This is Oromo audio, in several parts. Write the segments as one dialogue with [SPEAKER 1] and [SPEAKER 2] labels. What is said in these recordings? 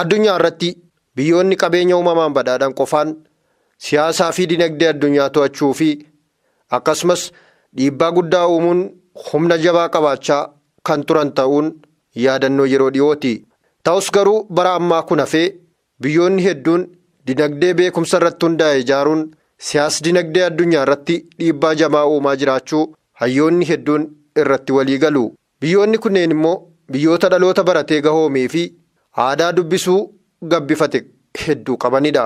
[SPEAKER 1] Addunyaa irratti biyyoonni qabeenya uumamaan badhaadhan qofaan siyaasaa fi dinagdee addunyaa to'achuu fi akkasumas dhiibbaa guddaa uumuun humna jabaa qabaachaa kan turan ta'uun yaadannoo yeroo dhiyooti. Ta'us garuu bara ammaa kun hafee biyyoonni hedduun dinagdee beekumsa irratti hundaa'e ijaaruun siyaas dinagdee addunyaa irratti dhiibbaa jabaa uumaa jiraachuu hayyoonni hedduun irratti walii galu. Biyyoonni kunneen immoo biyyoota dhaloota baratee gahoomee fi aadaa dubbisuu gabbifate hedduu qabanidha.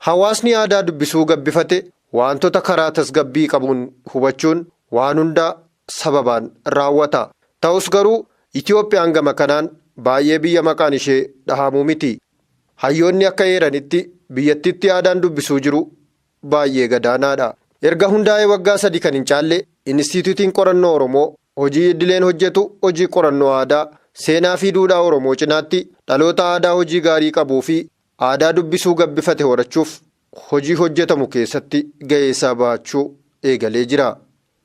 [SPEAKER 1] Hawaasni aadaa dubbisuu gabbifate wantoota karaa tasgabbii qabuun hubachuun waan hundaa sababaan raawwata. Ta'us garuu Itiyoophiyaan gama kanaan baay'ee biyya maqaan ishee dhahamuu miti. Hayyoonni akka eeranitti biyyattiitti aadaan dubbisuu jiru baay'ee gadaanaadha. Erga hundaa'ee waggaa 3 kan hin caalle Inistituutiin Qorannoo Oromoo hojii idileen hojjetu hojii qorannoo aadaa, seenaa fi duudhaa Oromoo cinaatti dhaloota aadaa hojii gaarii qabuu fi aadaa dubbisuu gabbifate horachuuf hojii hojjetamu keessatti gahee isaa bahachuu eegalee jira.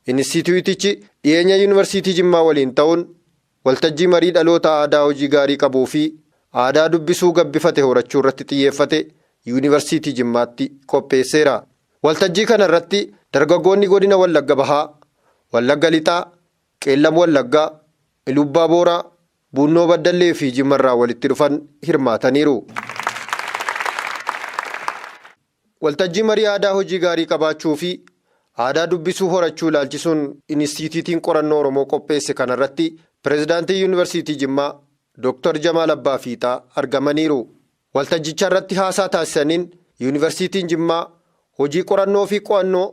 [SPEAKER 1] Inistituutichi dhiyeenya Yuunivarsiitii Jimmaa waliin ta'uun waltajjii marii dhaloota aadaa hojii gaarii qabuu fi aadaa dubbisuu gabbifate horachuu irratti xiyyeeffate Yuunivarsiitii Jimmaatti qopheesseera. Waltajjii kana irratti dargaggoonni godina Wallagga Bahaa, Wallagga Lixaa, Qeellam Wallaggaa, Ilubbaa Booraa, Buunnoo Baddallee fi Jimmarraa walitti dhufan hirmaataniiru. Waltajjii marii aadaa hojii gaarii qabaachuu fi aadaa dubbisuu horachuu ilaalchisuun Inistituutiin Qorannoo Oromoo qopheesse kanarratti Pireezidaantii Yuunivarsiitii Jimmaa Dr. Jamaal Abbaa Fiixaa argamaniiru. Waltajjicha irratti haasaa taasisaniin Yuunivarsiitiin Jimmaa hojii qorannoo fi qo'annoo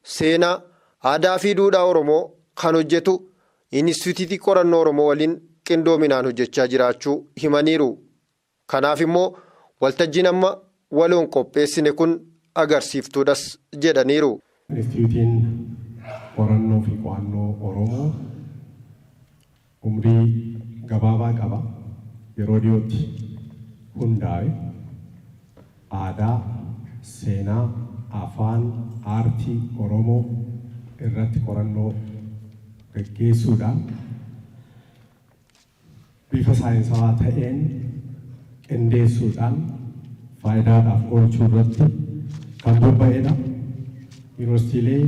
[SPEAKER 1] seenaa, aadaa fi duudhaa Oromoo kan hojjetu Inistituutii Qorannoo Oromoo waliin qindoominaan hojjechaa jiraachuu himaniiru. Kanaaf immoo waltajjiin amma waloon qopheessine kun agarsiiftuudhas jedhaniiru.
[SPEAKER 2] Inistituutiin Qorannoo fi Qo'annoo Oromoo umrii gabaabaa qaba. Yeroo dhiyootti hundaa'e. Aadaa, seenaa, afaan, aartii Oromoo irratti qorannoo gaggeessuudhaan bifa saayinsawaa ta'een qindeessuudhaan faayidaadhaaf oolchuu irratti kan bobba'edha. Yuunivarsiitiilee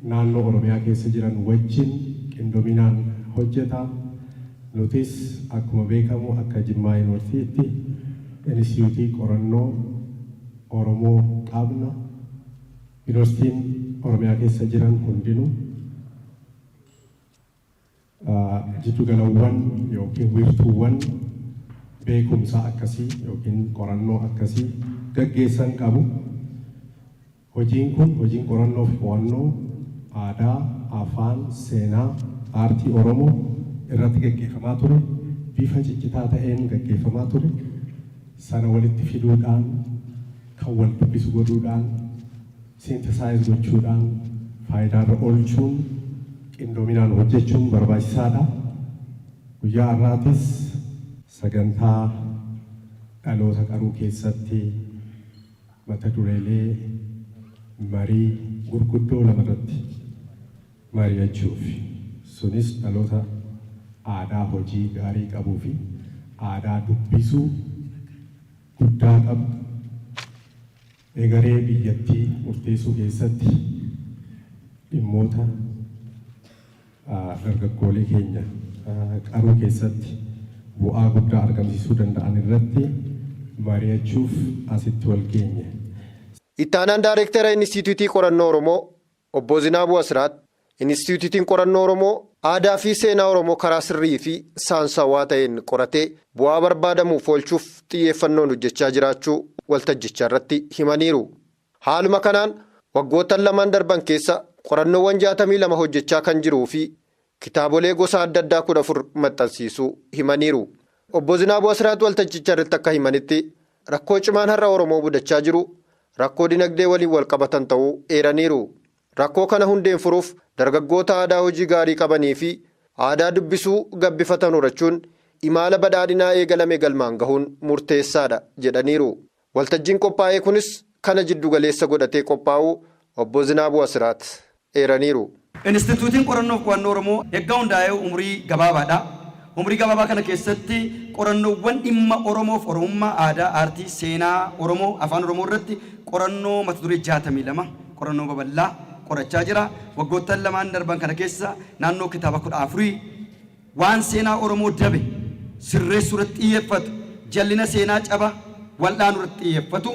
[SPEAKER 2] naannoo Oromiyaa keessa jiran wajjin qindoominaan hojjeta. Nutis akkuma beekamu akka Jimmaa Yuunivarsiitiitti Inistituutii Qorannoo Oromoo qabna. Yuunivarsiitiin Oromiyaa keessa jiran hundinuu jiddugalawwan yookiin wiirtuuwwan beekumsaa akkasii yookiin qorannoo akkasii gaggeessan qabu. Hojiin kun hojiin qorannoo fi qo'annoo aadaa, afaan, seenaa, aartii Oromoo irratti gaggeeffamaa ture bifa ciccitaa ta'een gaggeeffamaa ture. Sana walitti fiduudhaan kan wal dubbisu godhuudhaan synthesize gochuudhaan faayidaarra oolchuun qindoominaan hojjechuun barbaachisaadha. Guyyaa har'aatis sagantaa dhaloota qaruu keessatti mata dureelee marii gurguddoo lamarratti mari'achuuf. Sunis dhaloota aadaa hojii gaarii qabuu fi aadaa dubbisuu guddaa qabu egeree biyyattii murteessuu keessatti dhimmoota dargaggoolee keenya qaruu keessatti bu'aa guddaa argamsiisuu danda'an irratti mari'achuuf asitti wal geenye.
[SPEAKER 1] Ittaanaan Daarektara Inistituutii Qorannoo Oromoo Obbo Zinaabuu Asiraat, Inistituutiin Qorannoo Oromoo aadaa fi seenaa Oromoo karaa sirrii fi saayinsawaa ta'een qoratee bu'aa barbaadamuuf oolchuuf xiyyeeffannoon hojjechaa jiraachuu waltajjicha irratti himaniiru. Haaluma kanaan waggoottan lamaan darban keessa qorannoowwan 62 hojjechaa kan jiruu fi kitaabolee gosa adda addaa 14 maxxansiisuu himaniiru. Obbo Zinaabuu Asiraat waltajjicha irratti akka himanitti rakkoo cimaan har'a Oromoo mudachaa jiru rakkoo dinagdee waliin wal qabatan ta'uu eeraniiru. Rakkoo kana hundeen furuuf dargaggoota aadaa hojii gaarii qabanii fi aadaa dubbisuu gabbifatan horachuun imaala badhaadhinaa eegalame galmaan gahuun murteessaadha jedhaniiru. Waltajjiin qophaa'ee kunis kana jiddugaleessa godhatee qophaa'uu Obbo Zinaabuu Asiraat eeraniiru.
[SPEAKER 3] Inistituutiin Qorannoo fi Qo'annoo Oromoo erga hundaa'ee umurii gabaabaadha. Umurii gabaabaa kana keessatti qorannoowwan dhimma Oromoof Oromummaa, aadaa, aartii, seenaa Oromoo, afaan Oromoo irratti qorannoo mata duree 62 qorannoo babal'aa qorachaa jira. Waggoottan lamaan darban kana keessa naannoo kitaaba 14 waan seenaa Oromoo dabe sirreessuu irratti xiyyeeffatu, jallina seenaa caba wal'aanuu irratti xiyyeeffatu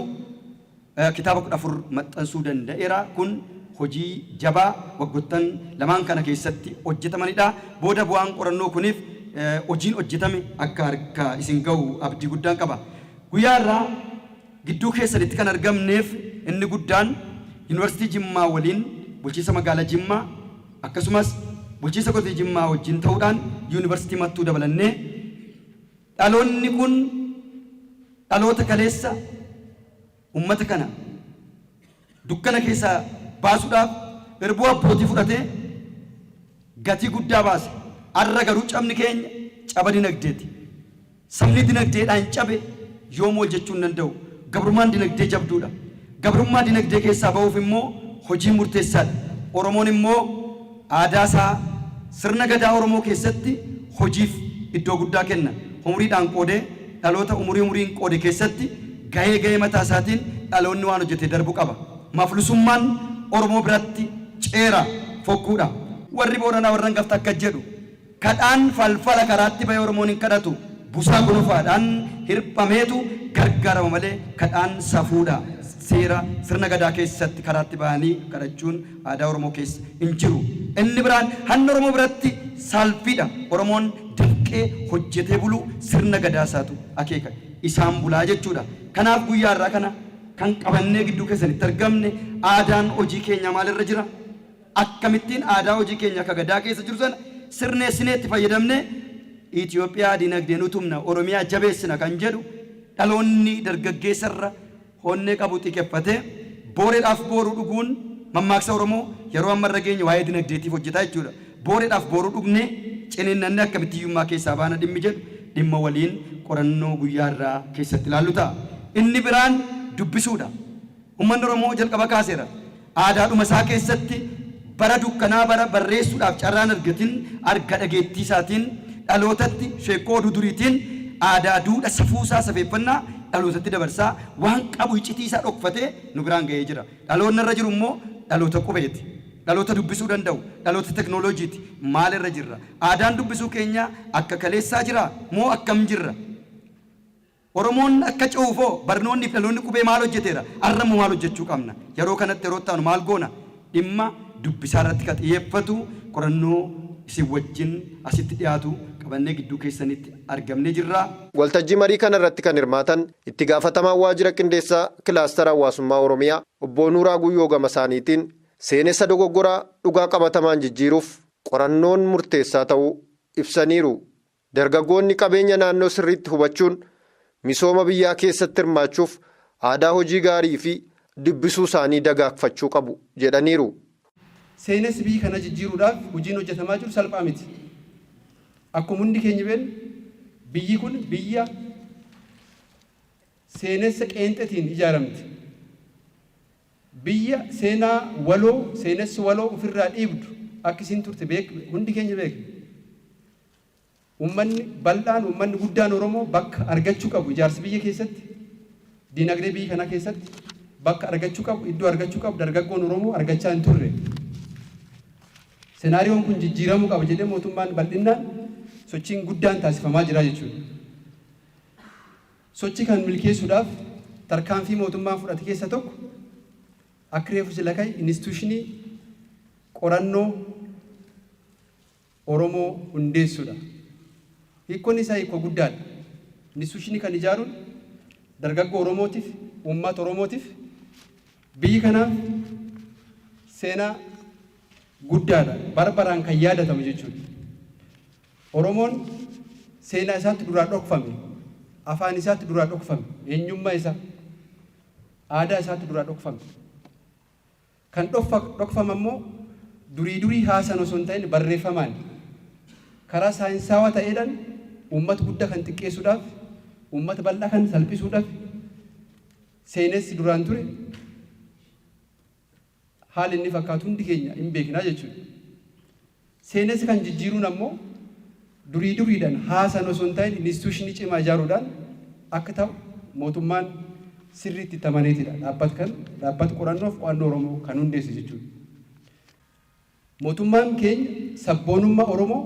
[SPEAKER 3] kitaaba 14 maxxansuu danda'eera. Kun hojii jabaa waggoottan lamaan kana keessatti hojjetamanidha. Booda bu'aan qorannoo kuniif hojiin hojjetame akka harka isin ga'u abdii guddaan qaba. Guyyaa irraa gidduu keessanitti kan argamneef inni guddaan Yuunivarsiitii Jimmaa waliin bulchiinsa magaalaa Jimmaa akkasumas bulchiinsa godina Jimmaa wajjin ta'uudhaan Yuunivarsiitii Mattuu dabalannee dhaloonni kun dhaloota kaleessa ummata kana dukkana keessaa baasuudhaaf irbuu abbootii fudhatee gatii guddaa baase. Arra garuu cabni keenya caba dinagdeeti. Sabni dinagdeedhaan cabe yoom wal jechuu hin danda'u. Gabrummaan dinagdee jabduudha. Gabrummaa dinagdee keessaa ba'uuf immoo hojiin murteessaadha. Oromoon immoo aadaa isaa sirna gadaa Oromoo keessatti hojiif iddoo guddaa kenna. Umuriidhaan qoodee dhaloota umurii umuriin qoode keessatti gahee gahee mataa isaatiin dhaloonni waan hojjetee darbu qaba. Maflusummaan Oromoo biratti ceera fokkuudha. Warri Booranaa warra hangafta akka jedhu kadhaan falfala karaatti bahee Oromoon hin kadhatu. Busaa gonofaadhaan hirphameetu gargaarama malee kadhaan safuudha. Seera sirna gadaa keessatti karaatti bahanii kadhachuun aadaa Oromoo keessa hin jiru. Inni biraan hanna Oromoo biratti saalfiidha. Oromoon dafqee hojjetee buluu sirna gadaa isaatu akeeka. Isaan bulaa jechuudha. Kanaaf guyyaa irraa kana kan qabannee gidduu keessanitti argamne aadaan hojii keenyaa maalirra jira? Akkamittiin aadaa hojii keenya akka gadaa keessa jiru sana sirneessinee itti fayyadamnee Itoophiyaa dinagdeen utubna, Oromiyaa jabeessina kan jedhu dhaloonni dargaggeessarra honnee qabu xiqeffatee booreedhaaf booruu dhuguun mammaaksa Oromoo yeroo amma irra geenye waa'ee dinagdeetiif hojjetaa jechuudha. Booreedhaaf booruu dhugnee ciniinnannee akkamitti hiyyummaa keessaa baana dhimmi jedhu dhimma waliin qorannoo guyyaa irraa keessatti ilaallu ta'a. Inni biraan dubbisuudha. Uummanni Oromoo jalqaba kaaseera. Aadaadhuma isaa keessatti bara dukkanaa bara barreessuudhaaf carraan argatin arga dhageettii isaatiin dhalootatti sheekkoo oduu duriitiin aadaa duudha safuusaa safeeffannaa dhalootatti dabarsaa waan qabu iccitii isaa dhokfatee nu biraan ga'ee jira. Dhaloonni irra jiru immoo dhaloota qubeeti. Dhaloota dubbisuu danda'u, dhaloota teknooloojiiti. Maal irra jirra? Aadaan dubbisuu keenya akka kaleessaa jira moo akkam jirra? Oromoon akka ce'uuf hoo barnoonni fi dhaloonni qubee maal hojjeteera? Har'a immoo maal hojjechuu qabna? Yeroo kanatti yeroo itti aanu maal goona? Dhimma dubbisaa irratti kan xiyyeeffatu qorannoo isin wajjin asitti dhiyaatu qabannee gidduu keessanitti argamnee jirra.
[SPEAKER 1] Waltajjii marii kana irratti kan hirmaatan itti gaafatamaan waajjira qindeessaa kilaastara hawaasummaa Oromiyaa obbo Nuuraa Guyyoo gama isaaniitiin seenessa dogoggoraa dhugaa qabatamaan jijjiiruuf qorannoon murteessaa ta'uu ibsaniiru. Dargaggoonni qabeenya naannoo sirriitti hubachuun misooma biyyaa keessatti hirmaachuuf aadaa hojii gaarii fi dubbisuu isaanii dagaagfachuu qabu jedhaniiru.
[SPEAKER 4] Seenessi biyyi kana jijjiiruudhaaf hojiin hojjetamaa jiru salphaa miti. Akkuma hundi keenya beeknu biyyi kun biyya seenessa qeenxetiin ijaaramte. Biyya seenaa waloo, seenessi waloo ofirraa dhiibdu akka isiin turte hundi keenya beekna. Uummanni bal'aan, uummanni guddaan Oromoo bakka argachuu qabu ijaarsa biyya keessatti, dinagdee biyya kanaa keessatti bakka argachuu qabu, iddoo argachuu qabu dargaggoon Oromoo argachaa hin turre. Senaariyoon kun jijjiiramuu qaba jedhee mootummaan bal'innaan sochiin guddaan taasifamaa jira jechuudha. Sochii kan milkeessuudhaaf tarkaanfii mootummaan fudhate keessa tokko akka reefu sila ka'e instituushinii qorannoo Oromoo hundeessuudha. Hiikkoon isaa hiikoo guddaadha. Instituushinii kan ijaaruun dargaggoo Oromootiif, uummata Oromootiif, biyyi kanaaf seenaa guddaadha. Bara baraan kan yaadatamu jechuudha. Oromoon seenaa isaatti duraa dhokfame, afaan isaatti duraa dhokfame, eenyummaa isaa, aadaa isaatti duraa dhokfame. Kan dhokfame ammoo durii durii haasan osoo hin ta'in barreeffamaan karaa saayinsaawaa ta'eedhaan uummata guddaa kan xiqqeessuudhaaf, uummata bal'aa kan salphisuudhaaf seenessi duraan ture haala inni fakkaatu hundi keenya hin beeknaa jechuudha. Seenessi kan jijjiiruun ammoo Durii duriidhaan haasan osoo hin ta'in institution cimaa ijaaruudhaan akka ta'u mootummaan sirriitti itti amaneetidha. Dhaabbata kan dhaabbata qorannoof qo'annoo Oromoo kan hundeesse jechuudha. Mootummaan keenya sabboonummaa Oromoo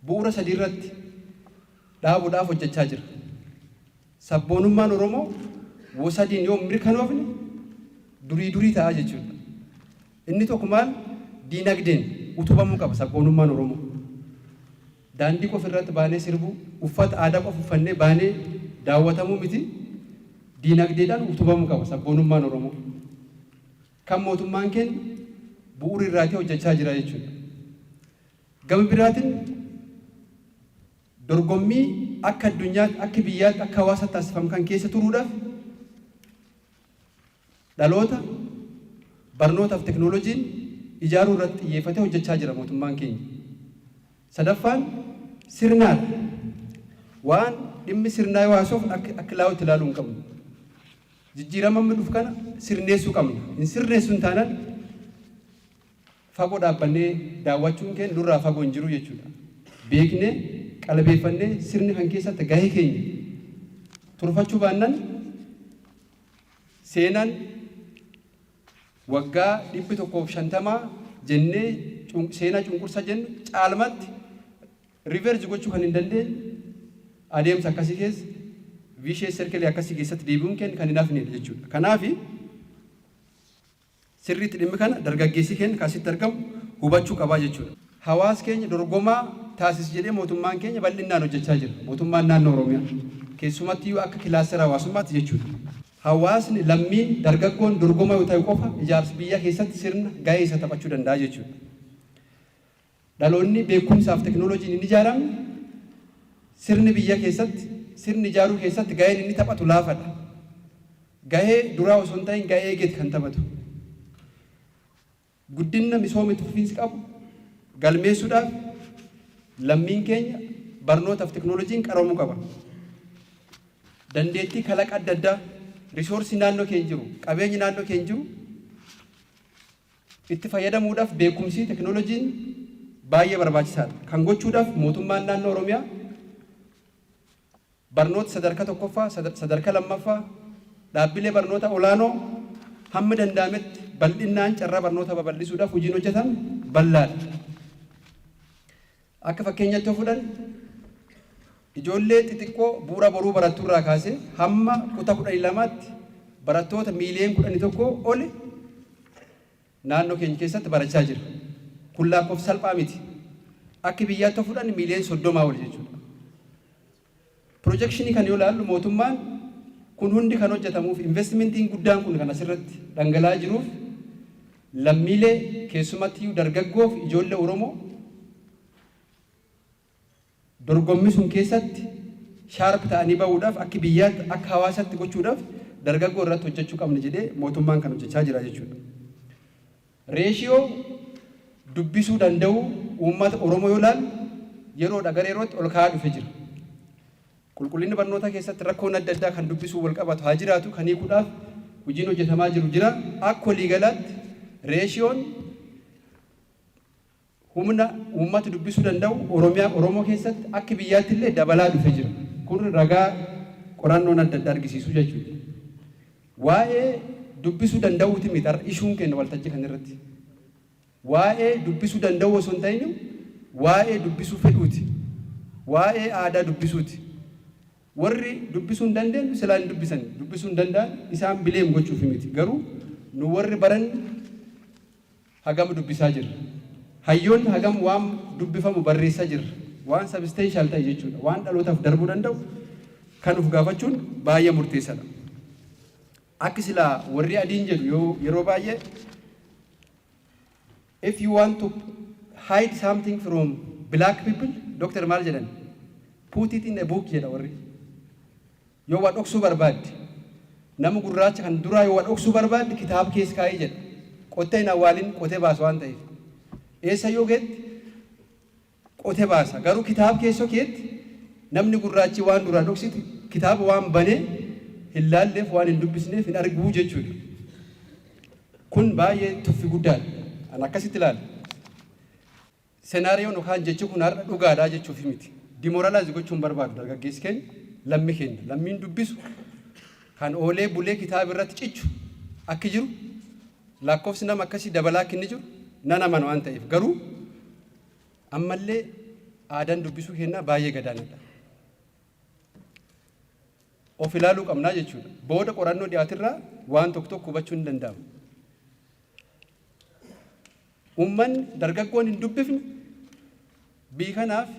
[SPEAKER 4] bu'uura sadii irratti dhaabuudhaaf hojjechaa jira. Sabboonummaan Oromoo sadiin yoo mirkanoofne durii durii ta'a jechuudha. Inni tokko maal? Diinagdeen utubamuu qaba sabboonummaan Oromoo. Daandii qofa irratti baanee sirbuu, uffata aadaa qofa uffannee baanee daawwatamuu miti. Diinagdeedhaan utubamuu qaba sabboonummaan Oromoo. Kan mootummaan keenya bu'uura irraatii hojjechaa jira jechuudha. Gama biraatiin dorgommii akka addunyaatti, akka biyyaatti, akka hawaasaatti taasifamu kan keessa turuudhaaf dhaloota barnootaaf teknooloojiin ijaaruu irratti xiyyeeffatee hojjechaa jira mootummaan keenya. Sadaffaan sirnaadha. Waan dhimmi sirnaa yoo haasofnu akka laawutti ilaaluu hin qabnu. Jijjiirama amma dhufu kana sirneessuu qabna. Hin sirneessu hin taanaan fagoo dhaabbannee daawwachuun keenya nurraa fagoo hin jiru jechuudha. Beeknee, qalbeeffannee, sirni kan keessatti gahee keenya turfachuu baannaan seenaan waggaa 150 jennee seenaa cunqursa jennu caalmatti reverse gochuu kan hin dandeenye adeemsa akkasii keessa, vicious circle akkasii keessatti deebi'uun keenya kan hin hafnedha jechuudha. Kanaafi sirriitti dhimmi kana dargaggeessi keenya kan asitti argamu hubachuu qabaa jechuudha. Hawaasa keenya dorgomaa taasisa jedhee mootummaan keenya bal'inaan hojjechaa jira. Mootummaan naannoo Oromiyaa keessumattiyyuu akka cluster hawaasummaatti jechuudha. Hawaasni, lammiin, dargaggoon dorgomaa yoo ta'e qofa ijaarsa biyya keessatti sirna gahee isa taphachuu danda'a jechuudha. Dhaloonni beekumsaaf teknooloojiin hin ijaaramne sirni biyya keessatti, sirni ijaaruu keessatti gaheen inni taphatu laafadha. Gahee duraa osoo hin ta'in gahee eegeeti kan taphatu. Guddina misooma itti fufiinsi qabu galmeessuudhaaf lammiin keenya barnootaaf teknooloojiin qaroomuu qaba. Dandeettii kalaqa adda addaa, resource naannoo keenya jiru, qabeenyi naannoo keenya jiru itti fayyadamuudhaaf beekumsi teknooloojiin baay'ee barbaachisaadha. Kan gochuudhaaf mootummaan naannoo Oromiyaa barnoota sadarkaa tokkoffaa, sadarkaa lammaffaa, dhaabbilee barnoota olaanoo hamma danda'ametti bal'inaan carraa barnoota babal'isuudhaaf hojiin hojjetame bal'aadha. Akka fakkeenyaatti yoo fudhan, ijoollee xixiqqoo Bu'uura Boruu barattuurraa kaasee hamma kutaa 12tti barattoota miiliyoona 11 oli naannoo keenya keessatti barachaa jira. Kun lakkoofsa salphaa miti. Akka biyyaatti yoo fudhan miiliyoona 30 oli jechuudha. Projection kan yoo ilaallu, mootummaan kun hundi kan hojjetamuuf, investmentiin guddaan kun kan asirratti dhangala'aa jiruuf, lammiilee keessumattiyyuu dargaggoof ijoollee Oromoo dorgommii sun keessatti sharp ta'anii bahuudhaaf, akka biyyaatti, akka hawaasaatti gochuudhaaf dargaggoo irratti hojjechuu qabna jedhee mootummaan kan hojjechaa jira jechuudha. Ratio dubbisuu danda'u uummata Oromoo yoo ilaallu, yeroodha gara yerootti ol ka'aa dhufe jira. Qulqullinni barnootaa keessatti rakkoon adda addaa kan dubbisuu wal qabatu haa jiraatu, kan hiikuudhaaf hojiin hojjetamaa jiru jira. Akka waliigalaatti ratioon humna uummata dubbisuu danda'u Oromiyaa, Oromoo keessatti akka biyyaatti illee dabalaa dhufe jira. Kun ragaa qorannoon adda addaa argisiisu jechuudha. Waa'ee dubbisuu danda'uuti miti har'a issueun keenya waltajjii kan irratti. Waa'ee dubbisuu danda'uu osoo hin ta'in waa'ee dubbisuu fedhuuti. Waa'ee aadaa dubbisuuti. Warri dubbisuu hin dandeenyu silaa hin dubbisan. Dubbisuu hin danda'an isaan blame gochuuf miti. Garuu nu warri baran hagam dubbisaa jirra? Hayyoonni hagam waan dubbifamu barreessaa jirra? Waan substantial ta'e jechuudha. Waan dhalootaaf darbuu danda'u kan of gaafachuun baay'ee murteessaadha. Akka silaa warri adiin jedhu yoo yeroo baay'ee, "If you want to hide something from black people," Dr. maal jedhan, "put it in a book" jedha warri. Yoo waa dhoksuu barbaadde, nama gurraacha kan duraa yoo waa dhoksuu barbaadde, kitaaba keessa kaa'ii jedha. Qottee hin awwaalin, qotee baasu waan ta'eef. Eessa yoo geetti qotee baasa. Garuu kitaaba keessoo keetti namni gurraachi waan duraa dhoksiti kitaaba waan banee hin laalleef, waan hin dubbisneef hin arguu jechuudha. Kun baay'ee tuffii guddaadha. An akkasitti ilaala. Scenarioon yookaan jechi kun har'a dhugaadhaa jechuuf miti. Demoralize gochuun barbaadu. Dargaggeessi keenya, lammi keenya, lammiin dubbisu, kan oolee bulee kitaaba irratti cichu akki jiru, lakkoofsi nama akkasii dabalaa akka inni jiru nan amana waan ta'eef, garuu ammallee aadaan dubbisuu kennaa baay'ee gadaanadha. Of ilaaluu qabnaa jechuudha. Booda qorannoo dhiyaatirraa waan tokko tokko hubachuun ni danda'ama. Uummanni dargaggoon hin dubbifne biyya kanaaf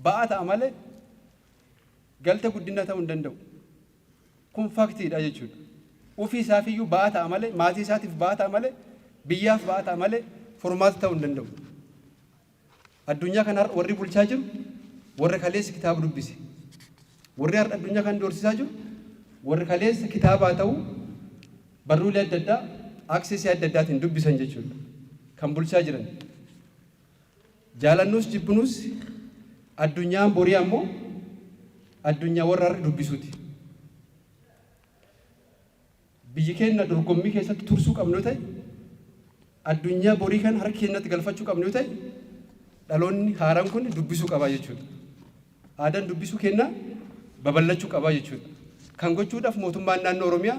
[SPEAKER 4] ba'aa ta'a malee galta guddina ta'uu hin danda'u. Kun factiidha jechuudha. Ofii isaafiyyuu ba'aa ta'a malee, maatii isaatiif ba'aa ta'a malee, biyyaaf ba'aa ta'a malee furmaata ta'uu hin danda'u. Addunyaa kana warri bulchaa jiru warra kaleessa kitaaba dubbise. Warri har'a addunyaa kana doorsisaa jiru warri kaleessa kitaabaa ta'uu barruulee adda addaa accessii adda addaatiin dubbisan jechuudha. Kan bulchaa jiran. Jaalannus jibbinus addunyaan borii ammoo addunyaa warra har'a dubbisuuti. Biyyi keenya dorgommii keessatti tursuu qabnu yoo ta'e, addunyaa borii kan harka keenyatti galfachuu qabnu yoo ta'e, dhaloonni haaraan kun dubbisuu qabaa jechuudha. Aadaan dubbisuu kennaa babal'achuu qabaa jechuudha. Kan gochuudhaaf mootummaan naannoo Oromiyaa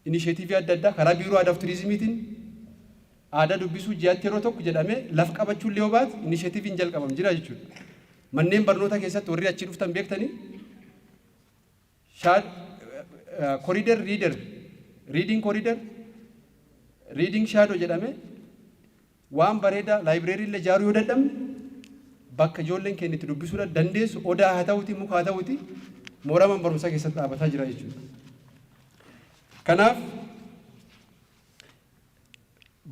[SPEAKER 4] initiative adda addaa karaa Biiroo Aadaa fi Turizimiitiin aadaa dubbisuu ji'aatti yeroo tokko jedhamee lafa qabachuun illee yoo baate initiativeiin jalqabam jira jechuudha. Manneen barnootaa keessatti warri achii dhuftan beektanii corridor reader, reading corridor, reading shadow jedhame waan bareedaa library illee ijaaruu yoo dadhabne, bakka ijoolleen keenya itti dubbisuu dandeessu odaa haa ta'uti, muka haa ta'uti, mooraa mana barumsaa keessatti dhaabataa jira jechuudha. Kanaaf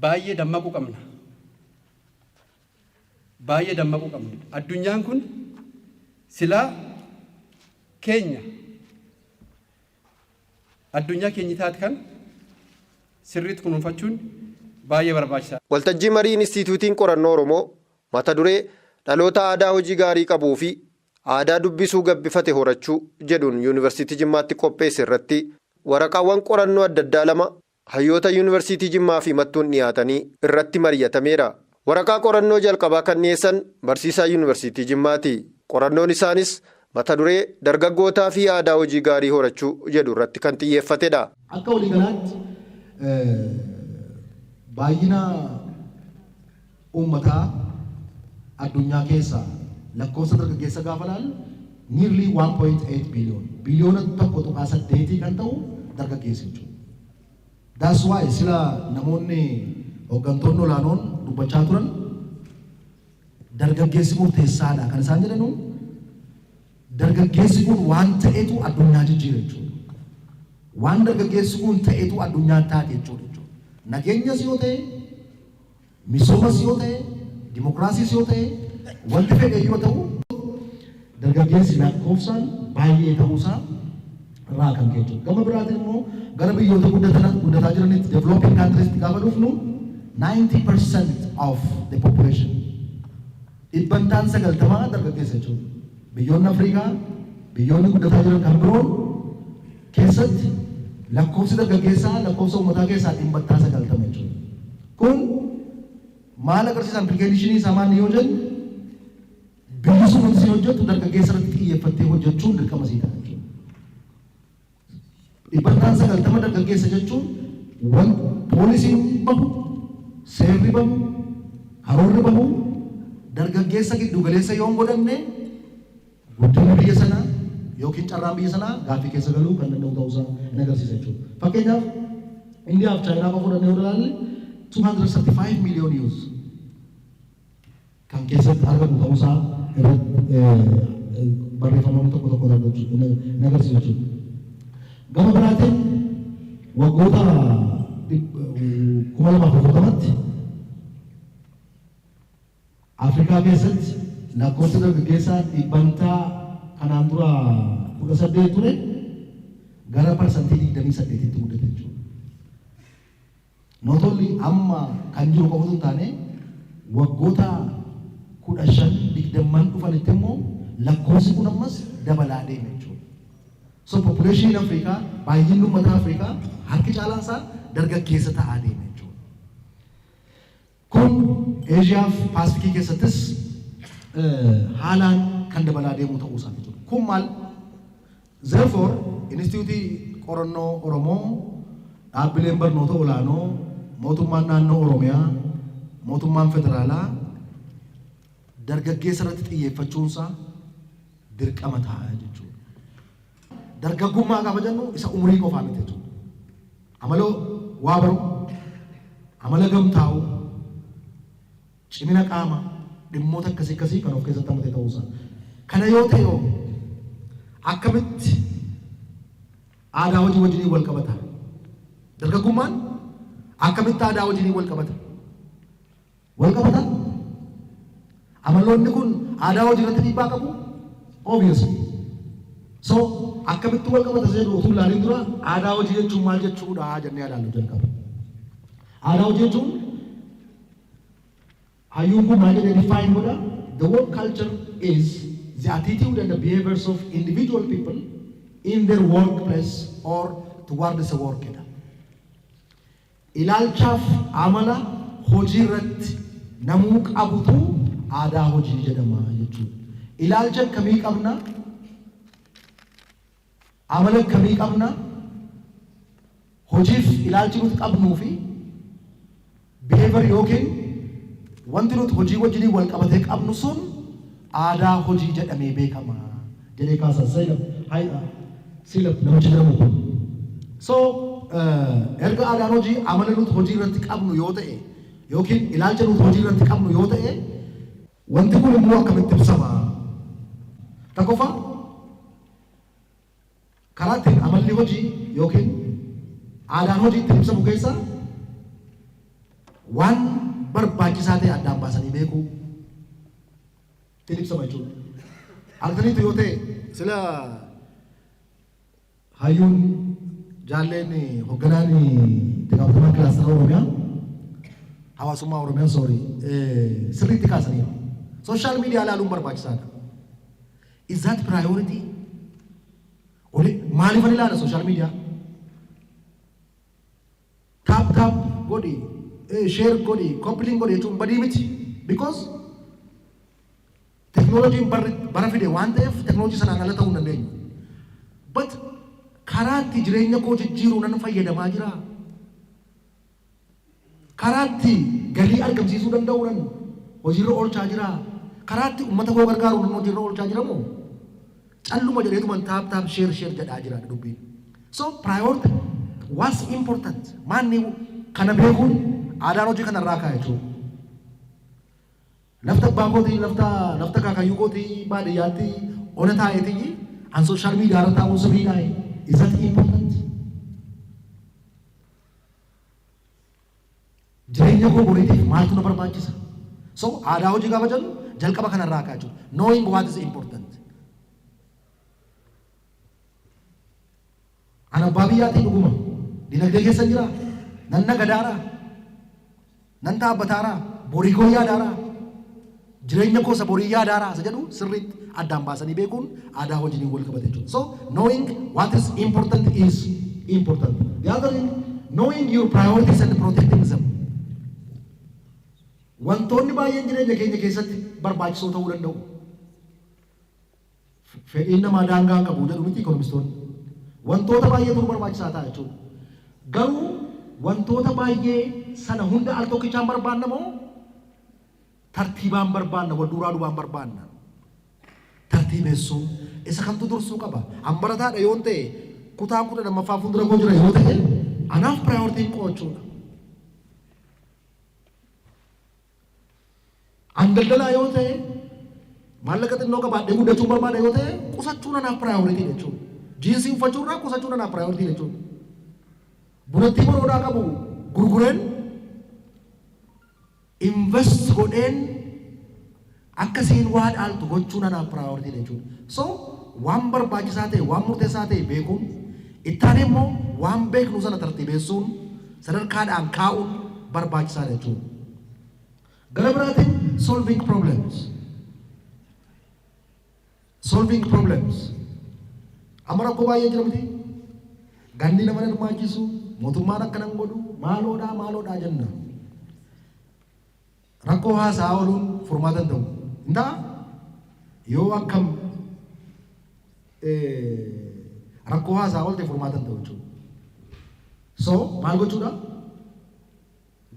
[SPEAKER 4] baay'ee dammaquu qabna. Baay'ee dammaquu qabna. Addunyaan kun silaa keenya, addunyaa keenya taate kan sirriitti kunuunfachuun baay'ee barbaachisaadha.
[SPEAKER 1] Waltajjii marii Inistituutiin Qorannoo Oromoo mata duree "Dhaloota aadaa hojii gaarii qabuu fi aadaa dubbisuu gabbifate horachuu" jedhuun Yuunivarsiitii Jimmaatti qopheesse irratti waraqaawwan qorannoo adda addaa lama hayyoota Yuunivarsiitii Jimmaa fi Mattuun dhiyaatanii irratti mari'atameera. Waraqaa qorannoo jalqabaa kan dhiyeessan barsiisaa Yuunivarsiitii Jimmaati. Qorannoon isaanis mata duree "Dargaggootaa fi aadaa hojii gaarii horachuu" jedhu irratti kan xiyyeeffatedha.
[SPEAKER 5] Akka waliigalaatti baay'ina uummataa addunyaa keessaa lakkoofsa dargaggeessa gaafa ilaallu, nearly 1.8 billion, 1.8 biliyoona kan ta'u dargaggeessa jechuudha. That's why sila namoonni hooggantoonni olaanoon dubbachaa turan dargaggeessi murteessaadha kan isaan jedhanu, dargaggeessi kun waan ta'etu addunyaa jijjiira jechuudha. Waan dargaggeessi kun ta'etu addunyaa taate jechuudha. Nageenyas yoo ta'e, misoomas yoo ta'e, dimokiraasiis yoo ta'e, wanti fedhe yoo ta'u, dargaggeessi lakkoofsaan baay'ee ta'uusaa irraa kan ka'e jechuudha. Gama biraatiin immoo gara biyyoota guddataa jiranitti, developing countries, gaafa dhufnu, 90% of the population, 90% dargaggeessa jechuudha. Biyyoonni Afrikaa, biyyoonni guddataa jiran kan biroon keessatti lakkoofsi dargaggeessaa lakkoofsa uummataa keessaa 90% jechuudha. Kun maal agarsiisa? Implicationii isaa maal yoo jennu, biyyi sun wanti isin hojjettu dargaggeessa irratti xiyyeeffattee hojjechuun dirqama sii ta'a jechuudha. 90% dargaggeessa jechuun wan policyn bahu, seerri bahu, karoorri bahu dargaggeessa giddu galeessa yoo hin godhanne, guddinni biyya sanaa yookiin carraan biyya sanaa gaaffii keessa galuu kan danda'u ta'uusaa hin agarsiisa jechuudha. Fakkeenyaaf, Indiyaa fi Chaayinaa qofa fudhannee yoo ilaalle, 235 million youth kan keessatti argamu ta'uusaa irratti barreeffamoonni tokko tokko hin agarsiisu jechuudha. Gama biraatiin waggoota 2040tti Afrikaa keessatti lakkoofsi dargaggeessaa dhibbantaa kanaan dura 18 ture gara 28%tti guddate jechuudha. Not only amma kan jiru qofa hin taane, waggoota 15 20n dhufanitti immoo lakkoofsi kun ammas dabalaa deema jechuudha. So population Afrikaa, baay'inni uummata Afrikaa harki caalaan isaa dargaggeessa ta'aa deema jechuudha. Kun Eeshiyaa fi Paasifikii keessattis haalaan kan dabalaa deemu ta'uu isaa jechuudha. Kun maal? Therefore, Inistituutii Qorannoo Oromoo, dhaabbileen barnoota olaanoo, mootummaan naannoo Oromiyaa, mootummaan federaalaa dargaggeessa irratti xiyyeeffachuunsaa dirqama ta'a jechuudha. Dargaggummaa gaafa jennu isa umurii qofaa miti jechuudha. Amala waa baru, amala gamtaa'uu, cimina qaamaa, dhimmoota akkasii akkasii kan of keessatti hammate ta'uusaa. Kana yoo ta'e hoo akkamitti aadaa hojii wajjiniin wal qabata? Dargaggummaan akkamitti aadaa wajjiniin wal qabata? Wal qabata? Amaloonni kun aadaa hojii irratti dhiibbaa qabu? Obviously. So akkamitti wal qabata jedhu utuu ilaalin dura, aadaa hojii jechuun maal jechuudha jennee ilaallu jalqaba. Aadaa hojii jechuun hayyuun kun maal jedhee define godha? The work culture is the attitude and the behaviors of individual people in their workplace or towards the work jedha. Ilaalchaaf amala hojii irratti namuu qabutu aadaa hojii jedhama jechuudha. Ilaalcha akkamii qabna? Amala akkamii qabna? Hojiif ilaalchi nuti qabnuu fi behavior yookiin wanti nuti hojii wajjiniin wal qabatee qabnu sun aadaa hojii jedhamee beekama jedhee kaasa Selep namichi jedhamu kun. So erga aadaan hojii amala nuti hojii irratti qabnu yoo ta'e yookiin ilaalcha nuti hojii irratti qabnu yoo ta'e, wanti kun immoo akkamitti ibsama? Tokkoffaa, karaa ittiin amalli hojii yookiin aadaan hojii ittiin ibsamu keessaa waan barbaachisaa ta'e addaan baasanii beekuu ittiin ibsama jechuudha. Halkaniitu yoo ta'e, sila hayyuun jaalleen hoogganaan itti gaafatamaa kilaastara Oromiyaa, hawaasummaa Oromiyaa, sorry, sirriitti kaasaniiru. Social media ilaaluun barbaachisaadha. Is that priority? Oli maaliifan ilaala social media? Tap tap godhi, share godhi, copy link godhi jechuun badii miti. Because teknooloojiin bara fide waan ta'eef teknooloojii sanaan ala ta'uu hin dandeenyu. But karaa itti jireenya koo jijjiiruu nan fayyadamaa jira. Karaa itti galii argamsiisuu danda'u nan hojiirra oolchaa jira. Karaa itti uummata koo gargaaru nan hojiirra oolchaa jira moo? Calluma jedheetuman tap tap, share share jedhaa jira dubbiin. So priority, what's important? Maanni kana beekuun aadaan hojii kanarraa ka'a jechuudha. Lafta abbaa kootii, lafta kaakayyuu kootii baadiyyaatti ona taa'eetii an social media irra taa'uun sirriidhaa? Is that important? Jireenya koo boriitiif maaltu na barbaachisa? So aadaa hojii gaafa jennu jalqaba kanarraa ka'a jechuudha. Knowing what is important. An abbaa biyyaatii dhuguma. Dinagdee keessa jira. Nan nagadaaraa. Nan dhaabbataaraa. Borii koo yaadaaraa. Jireenya koo isa borii yaadaaraa isa jedhu sirriitti addaan baasanii beekuun aadaa hojiin wal qabate jechuudha. So knowing what is important is important. The other thing, knowing your priorities and protecting them. Wantoonni baay'een jireenya keenya keessatti barbaachisoo ta'uu danda'u. Fedhiin namaa daangaa hin qabu jedhu miti ikoonomistoonni? Wantoota baay'eetu nu barbaachisaa ta'a jechuudha. Garuu wantoota baay'ee sana hunda al tokkichaan barbaanna moo tartiibaan barbaanna, wal duraa duubaan barbaanna? Tartiibessuun isa kamtu dursuu qaba? An barataadha yoon ta'e, kutaan 12ffaa fuuldura koo jira yoo ta'e, anaaf priorityn qo'achuudha. An daldalaa yoo ta'e, maallaqa xinnoo qabaadhee guddachuun barbaada yoo ta'e, qusachuun anaaf priority jechuudha. Jiinsii uffachuu irraa qusachuun anaaf priority jechuudha. Bunattii boroodaa qabu gurgureen invest godheen akkasiin waa dhaaltu gochuun anaaf priority jechuudha. So waan barbaachisaa ta'e, waan murteessaa ta'e beekuun, ittaanee immoo waan beeknu sana tartiibeessuun, sadarkaadhaan kaa'uun barbaachisaadha jechuudha. Gara biraatiin, solving problems. Solving problems. Amma rakkoo baay'ee jira miti? Gandi nama hirmaachisu, mootummaan akkana hin godhu, maaloodhaa maaloodhaa jenna. Rakkoo haasaa ooluun furmaata hin ta'u. Hin ta'a? Yoo akkam rakkoo haasaa oolte furmaata hin ta'u jechuudha. So maal gochuudha?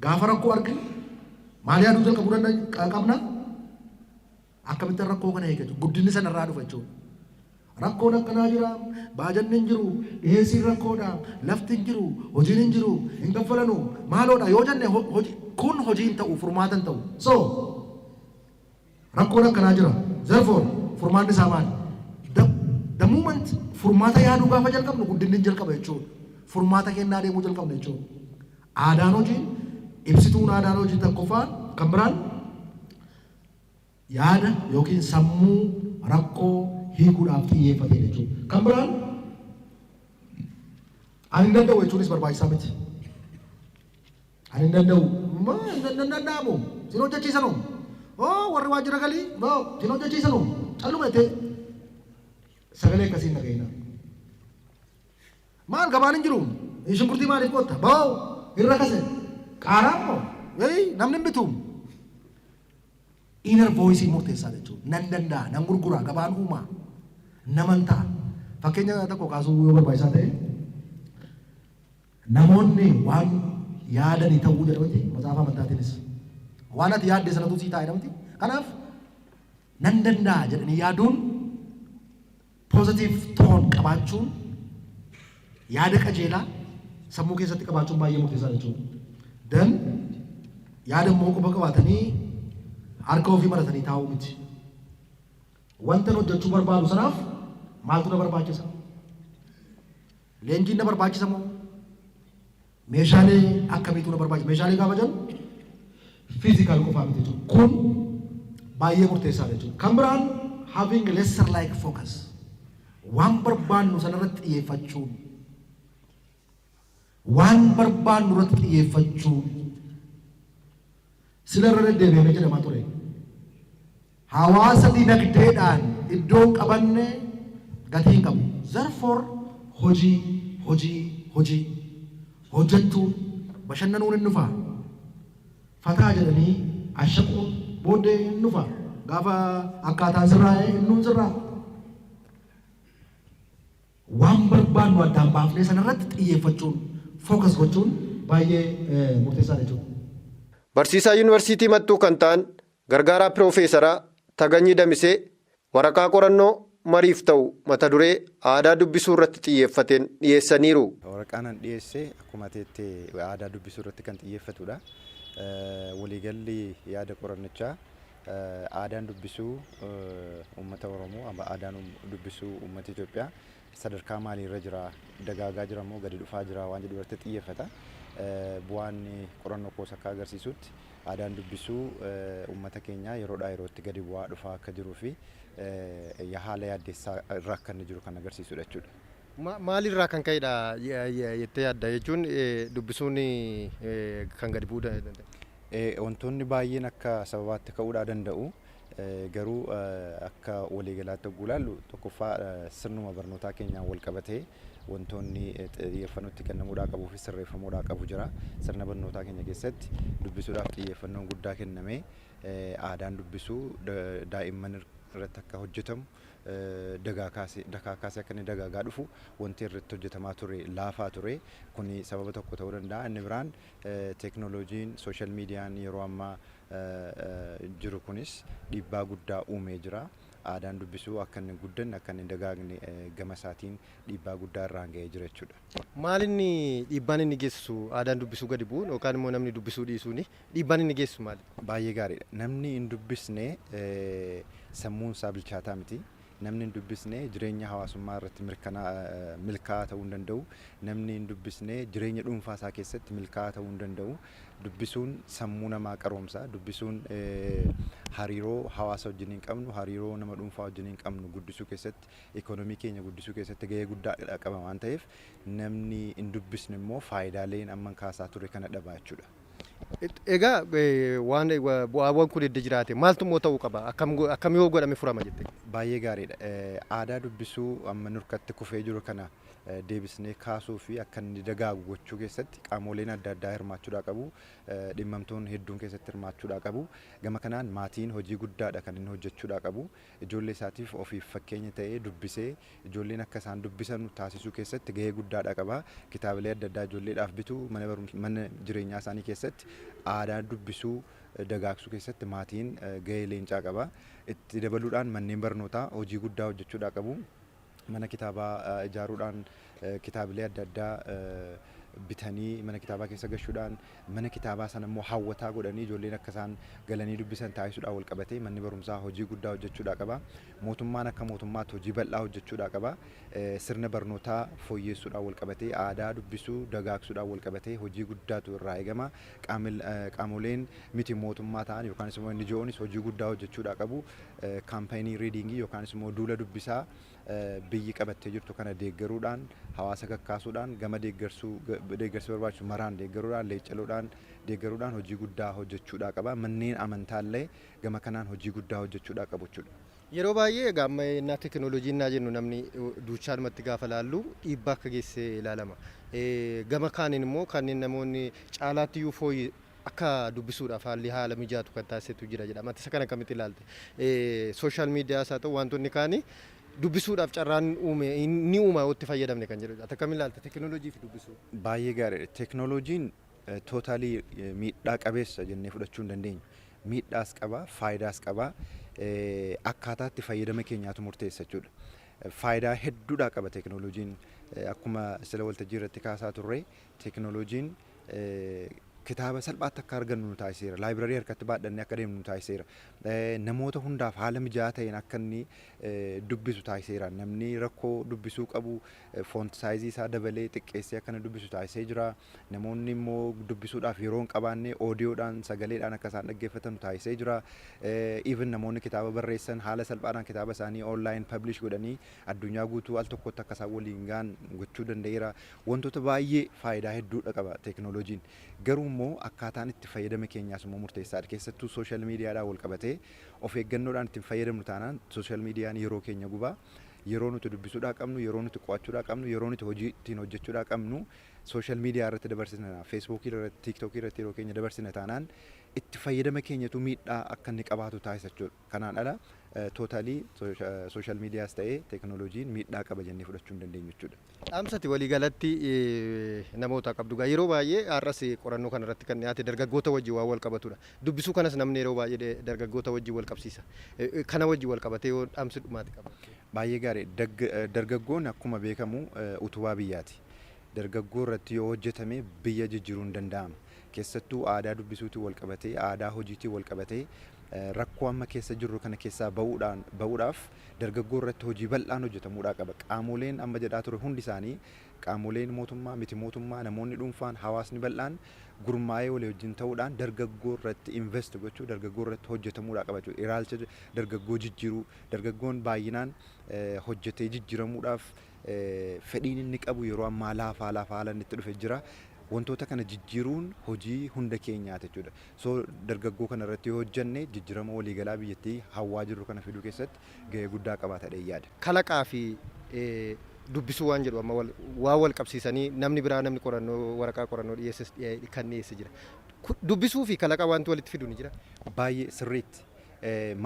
[SPEAKER 5] Gaafa rakkoo arginu maal yaaduu jalqabuu danda'a qabna? Akkamittiin rakkoo kana eeggatu? Guddinni sanarraa dhufa jechuudha. Rakkoon akkanaa jira, baajanni hin jiru, dhiyeessiin rakkoodha, lafti hin jiru, hojiin hin jiru, hin kaffalanu, maaloodha yoo jenne, kun hojii hin ta'u, furmaata hin ta'u. So rakkoon akkanaa jira. Therefore, furmaanni isaa maali? The moment furmaata yaaduu gaafa jalqabnu, guddinni hin jalqaba jechuudha. Furmaata kennaa deemuu jalqabna jechuudha. Aadaan hojii, ibsituun aadaan hojii tokkoffaan kan biraan yaada yookiin sammuu rakkoo hiikuudhaaf xiyyeeffate jechuudha. Kan biraan ani hin danda'u jechuunis barbaachisaa miti. Ani hin danda'u. Hin danda'amu. Sin hojjechiisanu. Oo, warri waajjira galii sin hojjechiisanu. Calluma jettee sagalee akkasiin dhaga'ina. Maal, gabaan hin jiru? Shunkurtii maaliif qotta? Ba'oo irra kase. Qaaraa immoo namni hin bitu. Inner voice murteessaa jechuudha. Nan danda'a, nan gurgura, gabaan uumaa, naman ta'a. Fakkeenya tokko kaasuu yoo barbaachisaa ta'e, namoonni waan yaadanii ta'uu jedhamti macaafa amantaatiinis. Waan ati yaadde sanatu sii ta'a jedhamti. Kanaaf nan danda'a jedhanii yaaduun, positive tone qabaachuun, yaada qajeelaa sammuu keessatti qabaachuun baay'ee murteessaa jechuudha. Then yaada immoo qofa qabaatanii harka ofii maratanii taa'uu miti. Wanta hojjechuu barbaadu sanaaf maaltu na barbaachisa? Leenjiin na barbaachisa moo? Meeshaalee akkamiitu na barbaachisa? Meeshaalee gaafa jennu physical qofaa miti jechuudha. Kun baay'ee murteessaadha jechuudha. Kan biraan having laser like focus. Waan barbaannu sanarratti xiyyeeffachuun. Waan barbaannu irratti xiyyeeffachuun. Sila irra deddeebi'amee jedhamaa ture. Hawaasa dinagdeedhaan iddoo hin qabanne gatii hin qabu. Therefore, hojii, hojii, hojii hojjechuun, bashannanuun hin dhufa. Fataa jedhanii ashaquun booddee hin dhufa. Gaafa akkaataan sirraa'ee innuun sirraa. Waan barbaannu addaan baafnee sanarratti xiyyeeffachuun, focus gochuun baay'ee murteessaadha jechuudha.
[SPEAKER 1] Barsiisaa Yuunivarsiitii Mattuu kan ta'an gargaaraa Piroofeesaraa Taganyii Damisee waraqaa qorannoo mariif ta'u mata duree aadaa dubbisuu irratti xiyyeeffateen dhiyeessaniiru.
[SPEAKER 6] Waraqaan an dhiyeesse akkuma teettee aadaa dubbisuu irratti kan xiyyeeffatudha. Waliigalli yaada qorannichaa aadaan dubbisuu uummata Oromoo, aadaan dubbisuu uummata Itoophiyaa sadarkaa maaliirra jira, dagaagaa jira moo gadi dhufaa jira waan jedhu irratti xiyyeeffata. Bu'aan qorannoo koos akka agarsiisutti aadaan dubbisuu uummata keenyaa yeroodhaa yerootti gadi bu'aa dhufaa akka jiruu fi haala yaaddeessaa irra akka inni jiru kan agarsiisudha jechuudha.
[SPEAKER 1] Maalirraa kan ka'edha jettee yaadda, jechuun dubbisuun kan gadi bu'uu danda'u?
[SPEAKER 6] Wantoonni baay'een akka sababaatti ka'uudhaa danda'u. Garuu akka waliigalaatti yogguu ilaallu, tokkoffaa sirnuma barnootaa keenyaan wal qabatee wantoonni xiyyeeffannootti kennamuudhaa qabuu fi sirreeffamuudhaa qabu jira. Sirna barnootaa keenya keessatti dubbisuudhaaf xiyyeeffannoon guddaa kennamee aadaan dubbisuu daa'imman irratti akka hojjetamu, dagaa kaasee dakaa kaasee akka inni dagaagaa dhufu wanti irratti hojjetamaa ture laafaa ture. Kuni sababa tokko ta'uu danda'a. Inni biraan teeknooloojiin, social mediaan yeroo ammaa jiru kunis dhiibbaa guddaa uumee jira. Aadaan dubbisuu akka inni guddanne, akka inni dagaagne gama isaatiin dhiibbaa guddaa irraan ga'ee jira jechuudha.
[SPEAKER 1] Maal inni dhiibbaan inni geessisu, aadaan dubbisuu gadi bu'uun yookaan immoo namni dubbisuu dhiisuun dhiibbaan inni geessisu maali?
[SPEAKER 6] Baay'ee gaariidha. Namni hin dubbisne sammuun isaa bilchaataa miti. Namni hin dubbisne jireenya hawaasummaa irratti milkaa'aa ta'uu hin danda'u. Namni hin dubbisne jireenya dhuunfaa isaa keessatti milkaa'aa ta'uu hin danda'u. Dubbisuun sammuu namaa qaroomsa. Dubbisuun hariiroo hawaasa wajjin hin qabnu, hariiroo nama dhuunfaa wajjin hin qabnu guddisuu keessatti, ikoonomii keenya guddisuu keessatti gahee guddaa qaba waan ta'eef, namni hin dubbisne immoo faayidaaleen amma kaasaa ture kana dhaba jechuudha.
[SPEAKER 1] Egaa waan bu'aawwan kun edda jiraate maaltu immoo ta'uu qaba? Akkam yoo godhame furama jette?
[SPEAKER 6] Baay'ee gaariidha. Aadaa dubbisuu amma nurkatti kufee jiru kana deebisnee kaasuu fi akka inni dagaagu gochuu keessatti qaamoleen adda addaa hirmaachuudhaa qabu. Dhimmamtoonni hedduun keessatti hirmaachuudhaa qabu. Gama kanaan maatiin hojii guddaadha kan inni hojjechuudhaa qabu. Ijoollee isaatiif ofiif fakkeenya ta'ee dubbisee ijoolleen akka isaan dubbisan taasisuu keessatti gahee guddaadha qaba. Kitaabilee adda addaa ijoolleedhaaf bituu, mana jireenyaa isaanii keessatti aadaa dubbisuu dagaagsuu keessatti maatiin gahee leencaa qaba. Itti dabaluudhaan manneen barnootaa hojii guddaa hojjechuudhaa qabu. Mana kitaabaa ijaaruudhaan, kitaabilee adda addaa bitanii mana kitaabaa keessa gashuudhaan, mana kitaabaa sana immoo hawwataa godhanii ijoolleen akka isaan galanii dubbisan taasisuudhaan wal qabatee manni barumsaa hojii guddaa hojjechuudhaa qaba. Mootummaan akka mootummaatti hojii bal'aa hojjechuudhaa qaba. Sirna barnootaa fooyyessuudhaan wal qabatee, aadaa dubbisuu dagaagsuudhaan wal qabatee hojii guddaatu irraa eegama. Qaamoleen miti mootummaa ta'an yookaan immoo NGO'nis hojii guddaa hojjechuudhaa qabu. Campaign reading yookaan immoo duula dubbisaa biyyi qabattee jirtu kana deeggaruudhaan, hawaasa kakkaasuudhaan, gama deeggarsuu deeggarsi barbaachisu maraan deeggaruudhaan, leeccaluudhaan deeggaruudhaan hojii guddaa hojjechuudhaa qaba. Manneen amantaallee gama kanaan hojii guddaa hojjechuudhaa qabu jechuudha.
[SPEAKER 1] Yeroo baay'ee egaa amma innaa teekinooloojii innaa jennu namni duuchaadhumatti gaafa laallu dhiibbaa akka geesse ilaalama. Gama kaaniin immoo kanneen namoonni caalaatti iyyuu fooyyee akka dubbisuudhaaf haalli haala mijaatu kan taasisetu jira jedhama. Isa kana akkamitti ilaalte? Social mediaas haa ta'u wantoonni kaanii dubbisuudhaaf carraan uume ni uuma yoo itti fayyadamne kan jedhudha. Ati akkamiin ilaalta teekinooloojii fi dubbisuu?
[SPEAKER 6] Baay'ee gaariidha. Teekinooloojiin totally miidhaa qabeessa jennee fudhachuu hin dandeenyu. Miidhaas qaba, faayidaas qaba. Akkaataa itti fayyadama keenyaatu murteessa jechuudha. Faayidaa hedduudhaa qaba teekinooloojiin. Akkuma sila waltajjii irratti kaasaa turre, teekinooloojiin kitaaba salphaatti akka argannu nu taasiseera. Library harkatti baadhannee akka deemnu nu taasiseera. Namoota hundaaf haala mijaa'aa ta'een akka inni dubbisu taasiseera. Namni rakkoo dubbisuu qabu font size isaa dabalee xiqqeessee akka inni dubbisu taasisee jira. Namoonni immoo dubbisuudhaaf yeroo hin qabaanne audiodhaan, sagaleedhaan akka isaan dhaggeeffatan taasisee jira. Even namoonni kitaaba barreessan haala salphaadhaan kitaaba isaanii online publish godhanii addunyaa guutuu al tokkotti akka isaan waliin gahan gochuu danda'eera. Wantoota baay'ee faayidaa hedduudha qaba teekinooloojiin. Garuu immoo akkaataan itti fayyadama keenyaas immoo murteessaadha. Keessattuu social mediadhaan wal qabatee of eeggannoodhaan ittiin fayyadamnu taanaan social mediaan yeroo keenya gubaa. Yeroo nuti dubbisuudhaa qabnu, yeroo nuti qo'achuudhaa qabnu, yeroo nuti hojii ittiin hojjechuudhaa qabnu social media irratti dabarsina, Facebookii irratti, TikTokii irratti yeroo keenya dabarsina taanaan itti fayyadama keenyatu miidhaa akka inni qabaatu taasisa jechuudha. Kanaan ala totally social medias ta'ee teekinooloojiin miidhaa qaba jennee fudhachuu hin dandeenyu jechuudha.
[SPEAKER 1] Dhaamsati waliigalatti namoota qabdu gaa yeroo baay'ee har'as qorannoo kana irratti kan dhiyaate dargaggoota wajjin waan wal qabatudha. Dubbisuu kanas namni yeroo baay'ee dargaggoota wajjin wal qabsiisa. Kana wajjin wal qabatee yoo dhaamsi dhumaati qaba.
[SPEAKER 6] Baay'ee gaarii. Dargaggoon akkuma beekamu utubaa biyyaati. Dargaggoo irratti yoo hojjetame biyya jijjiiruun hin danda'ama. Keessattuu aadaa dubbisuutiin wal qabatee, aadaa hojiitiin wal qabatee rakkoo amma keessa jirru kana keessaa ba'uudhaaf dargaggoo irratti hojii bal'aan hojjetamuudhaa qaba. Qaamoleen amma jedhaa ture hundi isaanii, qaamoleen mootummaa, miti mootummaa, namoonni dhuunfaan, hawaasni bal'aan gurmaa'ee walii wajjin ta'uudhaan dargaggoo irratti invest gochuu, dargaggoo irratti hojjetamuudhaa qaba jechuudha. Ilaalcha dargaggoo jijjiiruu, dargaggoon baay'inaan hojjetee jijjiiramuudhaaf fedhiin inni qabu yeroo ammaa laafaa laafaa haala inni itti dhufe jira. Wantoota kana jijjiiruun hojii hunda keenyaati jechuudha. So dargaggoo kana irratti yoo hojjenne jijjiirama waliigalaa biyyattii hawwaa jirru kana fiduu keessatti gahee guddaa qabaata jedhee yaada.
[SPEAKER 1] Kalaqaa fi dubbisuu waan jedhu amma waan wal qabsiisanii namni biraa, namni qorannoo waraqaa qorannoo dhiyeesses kan dhiyeesse jira. Dubbisuu fi kalaqa wanti walitti fidu ni jira.
[SPEAKER 6] Baay'ee sirriitti.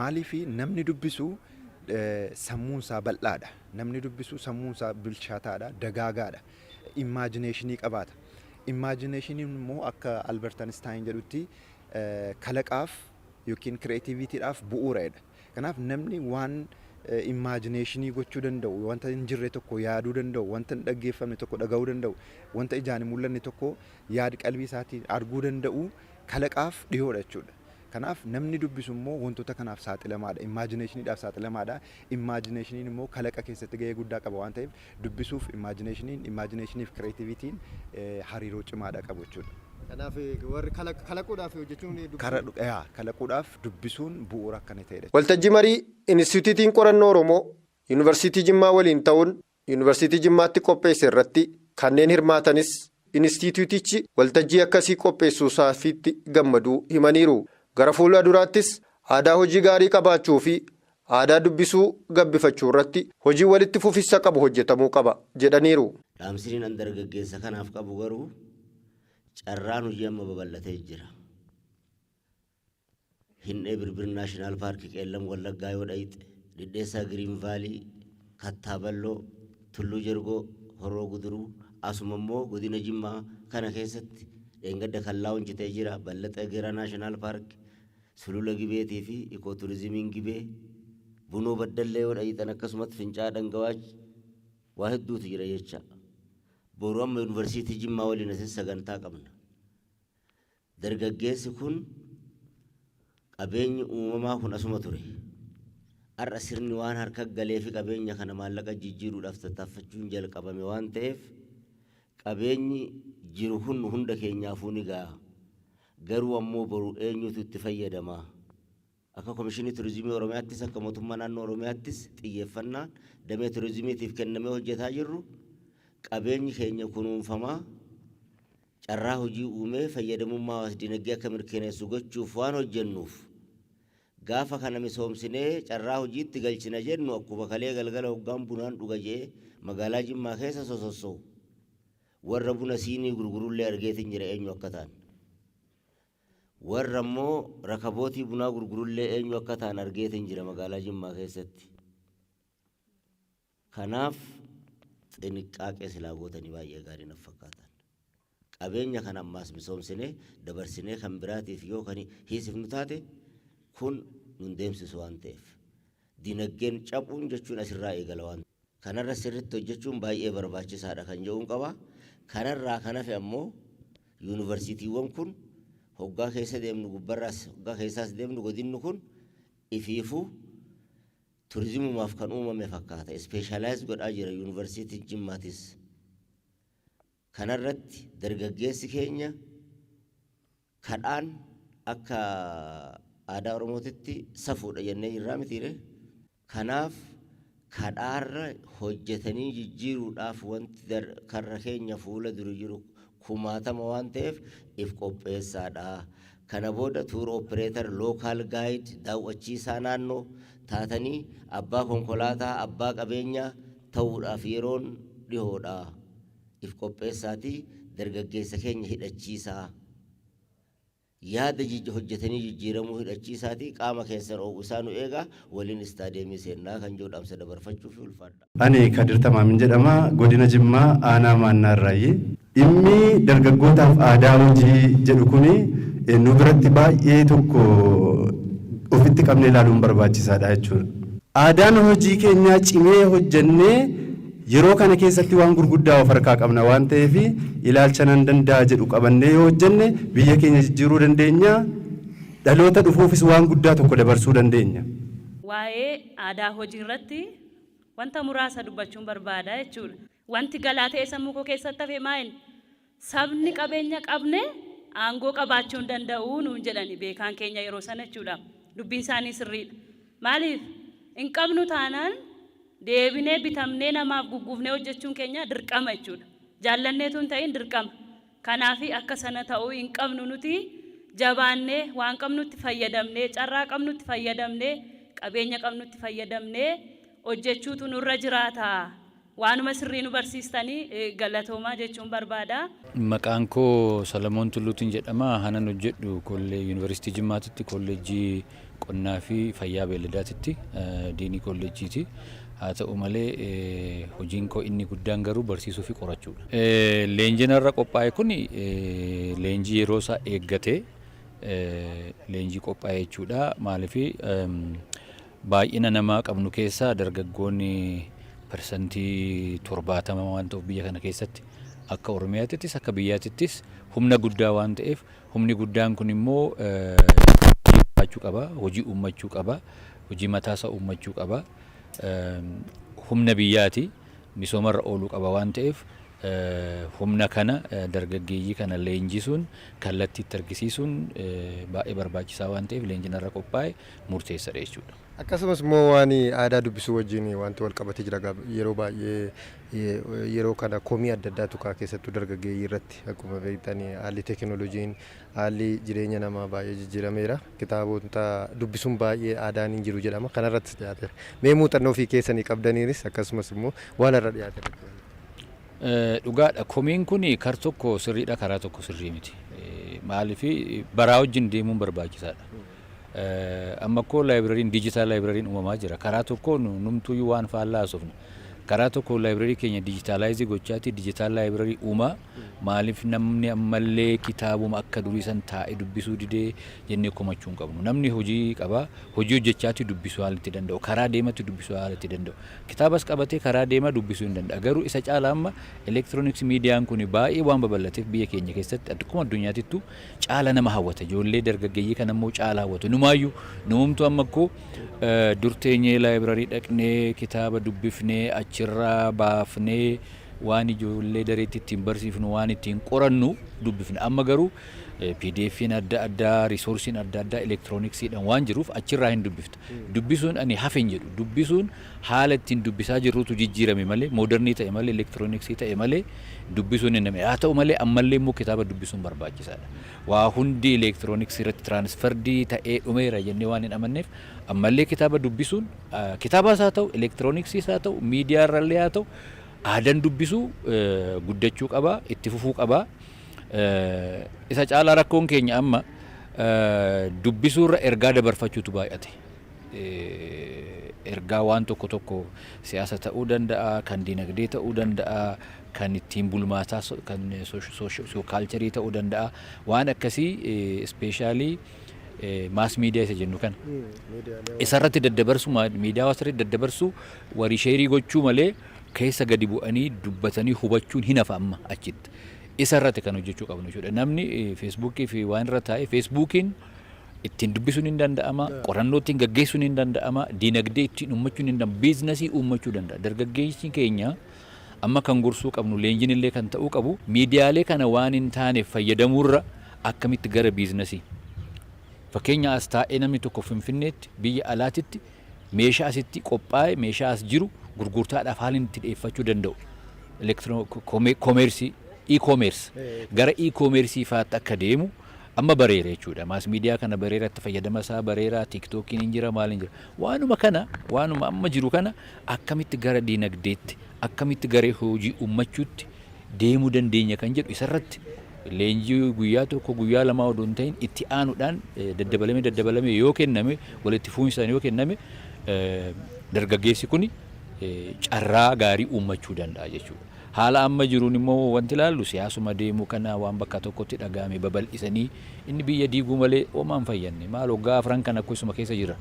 [SPEAKER 6] Maaliif? Namni dubbisu sammuun isaa bal'aadha. Namni dubbisu sammuun isaa bilchaataadha, dagaagaadha. Imagination qabaata. Imaginationiin immoo akka Albert Einstein jedhutti kalaqaaf yookiin creativitydhaaf bu'uuradha. Kanaaf namni waan imagination gochuu danda'u, wanta hin jirre tokko yaaduu danda'u, wanta hin dhaggeeffamne tokko dhaga'uu danda'u, wanta ijaan hin mul'anne tokko yaad qalbii isaatiin arguu danda'u kalaqaaf dhiyoodha jechuudha. Kanaaf namni dubbisu immoo wantoota kanaaf saaxilamaadha. Imaginationiidhaaf saaxilamaadha. Imaginationiin immoo kalaqa keessatti gahee guddaa qaba waan ta'eef dubbisuuf imaginationiin, imaginationiif creativityn hariiroo cimaadha qabu jechuudha.
[SPEAKER 1] Kanaaf warri kalaquudhaaf hojjechuun
[SPEAKER 6] Kalaquudhaaf dubbisuun bu'uura akkana ta'edha.
[SPEAKER 1] Waltajjii marii Inistituutiin Qorannoo Oromoo Yuunivarsiitii Jimmaa waliin ta'uun Yuunivarsiitii Jimmaatti qopheesse irratti kanneen hirmaatanis Inistiitiyuutichi waltajjii akkasii qopheessuu isaafiitti gammaduu himaniiru. Gara fuula duraattis aadaa hojii gaarii qabaachuu fi aadaa dubbisuu gabbifachuu irratti hojii walitti fufinsa qabu hojjetamuu qaba jedhaniiru.
[SPEAKER 7] Dhaamsiniin an dargaggeessa kanaaf qabu garuu carraan hojii amma babal'atee jira. Hindhee Birbir National Park, Qeellam Wallaggaa yoo dhayxe, Dhidheessaa Green Valley, Kattaa Balloo, Tulluu Jergoo, Horroo Guduruu, asuma immoo godina Jimmaa kana keessatti dheengadda kallaa hojjetee jira. Ballaxa Egeraa National Park, Sulula Gibeetii fi ecotourismiin Gibee, Bunoo Baddallee yoo dhayxan, akkasumatti Fincaa Dhangawaach, waa hedduutu jira jecha. Boru amma Yuunivarsiitii Jimmaa waliin asis sagantaa qabna. Dargaggeessi kun qabeenyi uumamaa kun asuma ture. Har'a sirni waan harka galee fi qabeenya kana maallaqa jijjiiruudhaaf tattaaffachuun jalqabame waan ta'eef, qabeenyi jiru kun hunda keenyaafuu ni ga'a. Garuu ammoo boru eenyutu itti fayyadama? Akka Komishinii Turizimii Oromiyaattis, akka mootummaa naannoo Oromiyaattis, xiyyeeffannaan damee turizimiitiif kennamee hojjetaa jirru qabeenyi keenya kunuunfamaa, carraa hojii uumee, fayyadamummaa hawaas dinagdee akka mirkaneessu gochuuf waan hojjennuuf, gaafa kana misoomsinee carraa hojiitti galchina jennu, akkuma kalee galgala hoggaan bunaan dhuga je'ee magaalaa Jimmaa keessa sosossoo'u warra buna siinii gurgurullee argeetiin jira eenyu akka ta'an. Warra immoo rakabootii bunaa gurgurullee eenyu akka ta'an argeetiin jira magaalaa Jimmaa keessatti. Kanaaf xiniqqaaqee silaa gootanii baay'ee gaarii naf fakkaatan. Qabeenya kana ammaas misoomsinee dabarsinee kan biraatiif yoo kan hiisifnu taate, kun nun deemsisu waan ta'eef. Dinagdeen caphuun jechuun asirraa eegala waan kanarra sirriitti hojjechuun baay'ee barbaachisaadha kan jedhuun qaba. Kanarraa kan hafe ammoo yuunivarsiitiiwwan kun hoggaa keessa deemnu, gubbarraas hoggaa keessaas deemnu, godinni kun ifiifuu turizimumaaf kan uumame fakkaata. Specialize godhaa jira Yuunivarsiitiin Jimmaatis. Kanarratti dargaggeessi keenya kadhaan akka aadaa Oromootitti safuudha jennee jirraa mitiire. Kanaaf kadhaarra hojjetanii jijjiiruudhaaf wanti karra keenya fuula dura jiru kumaatama waan ta'eef if qopheessaadha. Kana booda tour operator, local guide, daawwachiisaa naannoo taatanii abbaa konkolaataa, abbaa qabeenyaa ta'uudhaaf yeroon dhihoodha. If qopheessaatii dargaggeessa keenya hidhachiisaa. Yaada hojjetanii jijjiiramuu hidhachiisaatii qaama keessan oowwisaa nu eegaa, waliin istaadiyeemii seennaa kan jedhu dhaamsa dabarfachuuf ulfaadha.
[SPEAKER 8] Ani Kadir Tamaamin jedhama. Godina Jimmaa, aanaa Maannaarraayi. Dhimmi dargaggootaaf aadaa hojii jedhu kuni nu biratti baay'ee tokko ofitti qabnee ilaaluun barbaachisaadha jechuudha. Aadaan hojii keenyaa cimee hojjennee yeroo kana keessatti waan gurguddaa of harkaa qabna waan ta'eef, ilaalcha nan danda'a jedhu qabannee yoo hojjenne biyya keenya jijjiiruu dandeenya. Dhaloota dhufuufis waan guddaa tokko dabarsuu dandeenya.
[SPEAKER 9] Waa'ee aadaa hojii irratti wanta muraasa dubbachuun barbaada jechuudha. Wanti galaa ta'e sammuu koo keessatti hafe maal? Sabni qabeenya qabne aangoo qabaachuu hin danda'u nuun jedhani beekaan keenya yeroo sana jechuudha. Dubbiin isaanii sirriidha. Maaliif? Hin qabnu taanaan deebinee bitamnee namaaf gugguufnee hojjechuun keenya dirqama jechuudha. Jaallanneetu hin ta'in, dirqama. Kanaaf akka sana ta'uu hin qabnu. Nuti jabaannee, waan qabnutti fayyadamnee, carraa qabnutti fayyadamnee, qabeenya qabnutti fayyadamnee hojjechuutu nurra jiraata. Waanuma sirrii nu barsiistanii galatoomaa jechuun barbaada.
[SPEAKER 10] Maqaan koo Salamoon Tulluutiin jedhama. Hanan hojjedhu kollee Yuunivarsiitii Jimmaatitti, kolleejjii qonnaa fi fayyaa beeladaatitti diinii kolleejjiiti. Haa ta'u malee hojiin koo inni guddaan garuu barsiisuu fi qorachuudha. Leenjiin har'a qophaa'e kun leenjii yeroo isaa eeggatee leenjii qophaa'e jechuudha. Maaliif, baay'ina namaa qabnu keessaa dargaggoonni 70% waan ta'uuf, biyya kana keessatti akka Oromiyaatittis akka biyyaatittis humna guddaa waan ta'eef, humni guddaan kun immoo hojii qaba, hojii uummachuu qaba, hojii mataasaa uummachuu qaba. Humna biyyaati, misoomarra ooluu qaba waan ta'eef Humna kana, dargaggeeyyii kana leenjisuun, kallattiitti argisiisuun baay'ee barbaachisaa waan ta'eef, leenjiin irra qophaa'e murteessaadha jechuudha.
[SPEAKER 1] Akkasumas immoo waan aadaa dubbisuu wajjin wanti wal qabatee jira. Yeroo baay'ee yeroo kana komii adda addaatu ka'a, keessattuu dargaggeeyyii irratti. Akkuma beektan, haalli teekinooloojiin, haalli jireenya namaa baay'ee jijjiirameera. Kitaabota dubbisuun baay'ee aadaan hin jiru jedhama. Kanarrattis dhiyaateera. Mee muuxannoo ofii keessanii qabdaniinis, akkasumas immoo waan irra dhiyaate.
[SPEAKER 10] Dhugaadha. Komiin kun kar tokko sirriidha, karaa tokko sirrii miti. Maaliif, baraa wajjin deemuun barbaachisaadha. Amma koo laayibrariin, digital laayibrariin uumamaa jira. Karaa tokko numtuyyuu waan faallaa haasofna. Karaa tokko laayibrarii keenya digitalize gochaati digital laayibrarii uumaa, maaliif namni ammallee kitaabuma akka durii san taa'ee dubbisuu didee jennee komachuu hin qabnu. Namni hojii qaba, hojii hojjechaati dubbisuu haala itti danda'u, karaa deematti dubbisuu haala itti danda'u. Kitaabas qabatee karaa deemaa dubbisuu hin danda'a. Garuu isa caala amma elektirooniksii miidiyaan kun baay'ee waan babal'ateef, biyya keenya keessatti akkuma addunyaatittuu caala nama hawwata. Ijoollee dargaggeeyyii kana immoo caala hawwatu. Numaayyuu numumtu amma koo dur teenyee laayibrarii dhaqnee kitaaba dubbifnee, achirraa baafnee, waan ijoollee dareetti ittiin barsiifnu, waan ittiin qorannu dubbifne. Amma garuu PDF'n adda addaa, riisoorsiin adda addaa elektirooniksiidhaan waan jiruuf achirraa hin dubbifta. Dubbisuun ani hafe hin jedhu. Dubbisuun haala ittiin dubbisaa jirrutu jijjiirame malee, modern ta'e malee, elektirooniksii ta'e malee, dubbisuun hin namne. Haa ta'u malee, ammallee immoo kitaaba dubbisuun barbaachisaadha. Waa hundi elektirooniksii irratti transferred ta'ee dhumeera jennee waan hin amanneef, ammallee kitaaba dubbisuun, kitaabas haa ta'u, elektirooniksiis haa ta'u, miidiyaa irrallee haa ta'u, aadaan dubbisuu guddachuu qaba, itti fufuu qaba. Isa caalaa rakkoon keenya amma dubbisuurra ergaa dabarfachuutu baay'ate. Ergaa waan tokko tokko, siyaasa ta'uu danda'a, kan dinagdee ta'uu danda'a, kan ittiin bulmaataa, kan culture ta'uu danda'a. Waan akkasii, especially mass media isa jennu kana. Isarratti daddabarsu, miidiyaa hawaasa irratti daddabarsu, warii share gochuu malee keessa gadi bu'anii dubbatanii hubachuun hin hafa amma achitti. Isa irratti kan hojjechuu qabnu jechuudha. Namni feesbuukii fi waan irra taa'e, feesbuukiin ittiin dubbisuun hin danda'ama, qorannoo ittiin gaggeessuun hin danda'ama, dinagdee ittiin uummachuun hin danda'ama, biizinasii uummachuu danda'a. Dargaggeessi keenya amma kan gorsuu qabnu, leenjiin illee kan ta'uu qabu, miidiyaalee kana waan hin taaneef fayyadamuurra akkamitti gara biizinasii. Fakkeenya, as taa'ee namni tokko Finfinneetti, biyya alaatitti meeshaa asitti qophaa'e, meeshaa as jiru gurgurtaadhaaf haala inni itti dhiyeeffachuu danda'u. Commerce, e-commerce, gara e-commerce fa'aatti akka deemu amma bareera jechuudha. Mass media kana bareera, itti fayyadama isaa bareera, tiiktookiin hin jira, maal hin jira. Waanuma kana, waanuma amma jiru kana akkamitti gara dinagdeetti, akkamitti gara hojii uummachuutti deemuu dandeenya kan jedhu, isarratti leenjii guyyaa tokko, guyyaa lamaa odoo hin ta'in, itti aanuudhaan daddabalamee daddabalamee yoo kenname, walitti fufiinsaan yoo kenname, dargaggeessi kun carraa gaarii uummachuu danda'a jechuudha. Haala amma jiruun immoo wanti ilaallu, siyaasuma deemuu kana, waan bakka tokkotti dhaga'ame babal'isanii, inni biyya diiguu malee homaa hin fayyadne. Maal, waggaa 4 kan akkasuma keessa jira.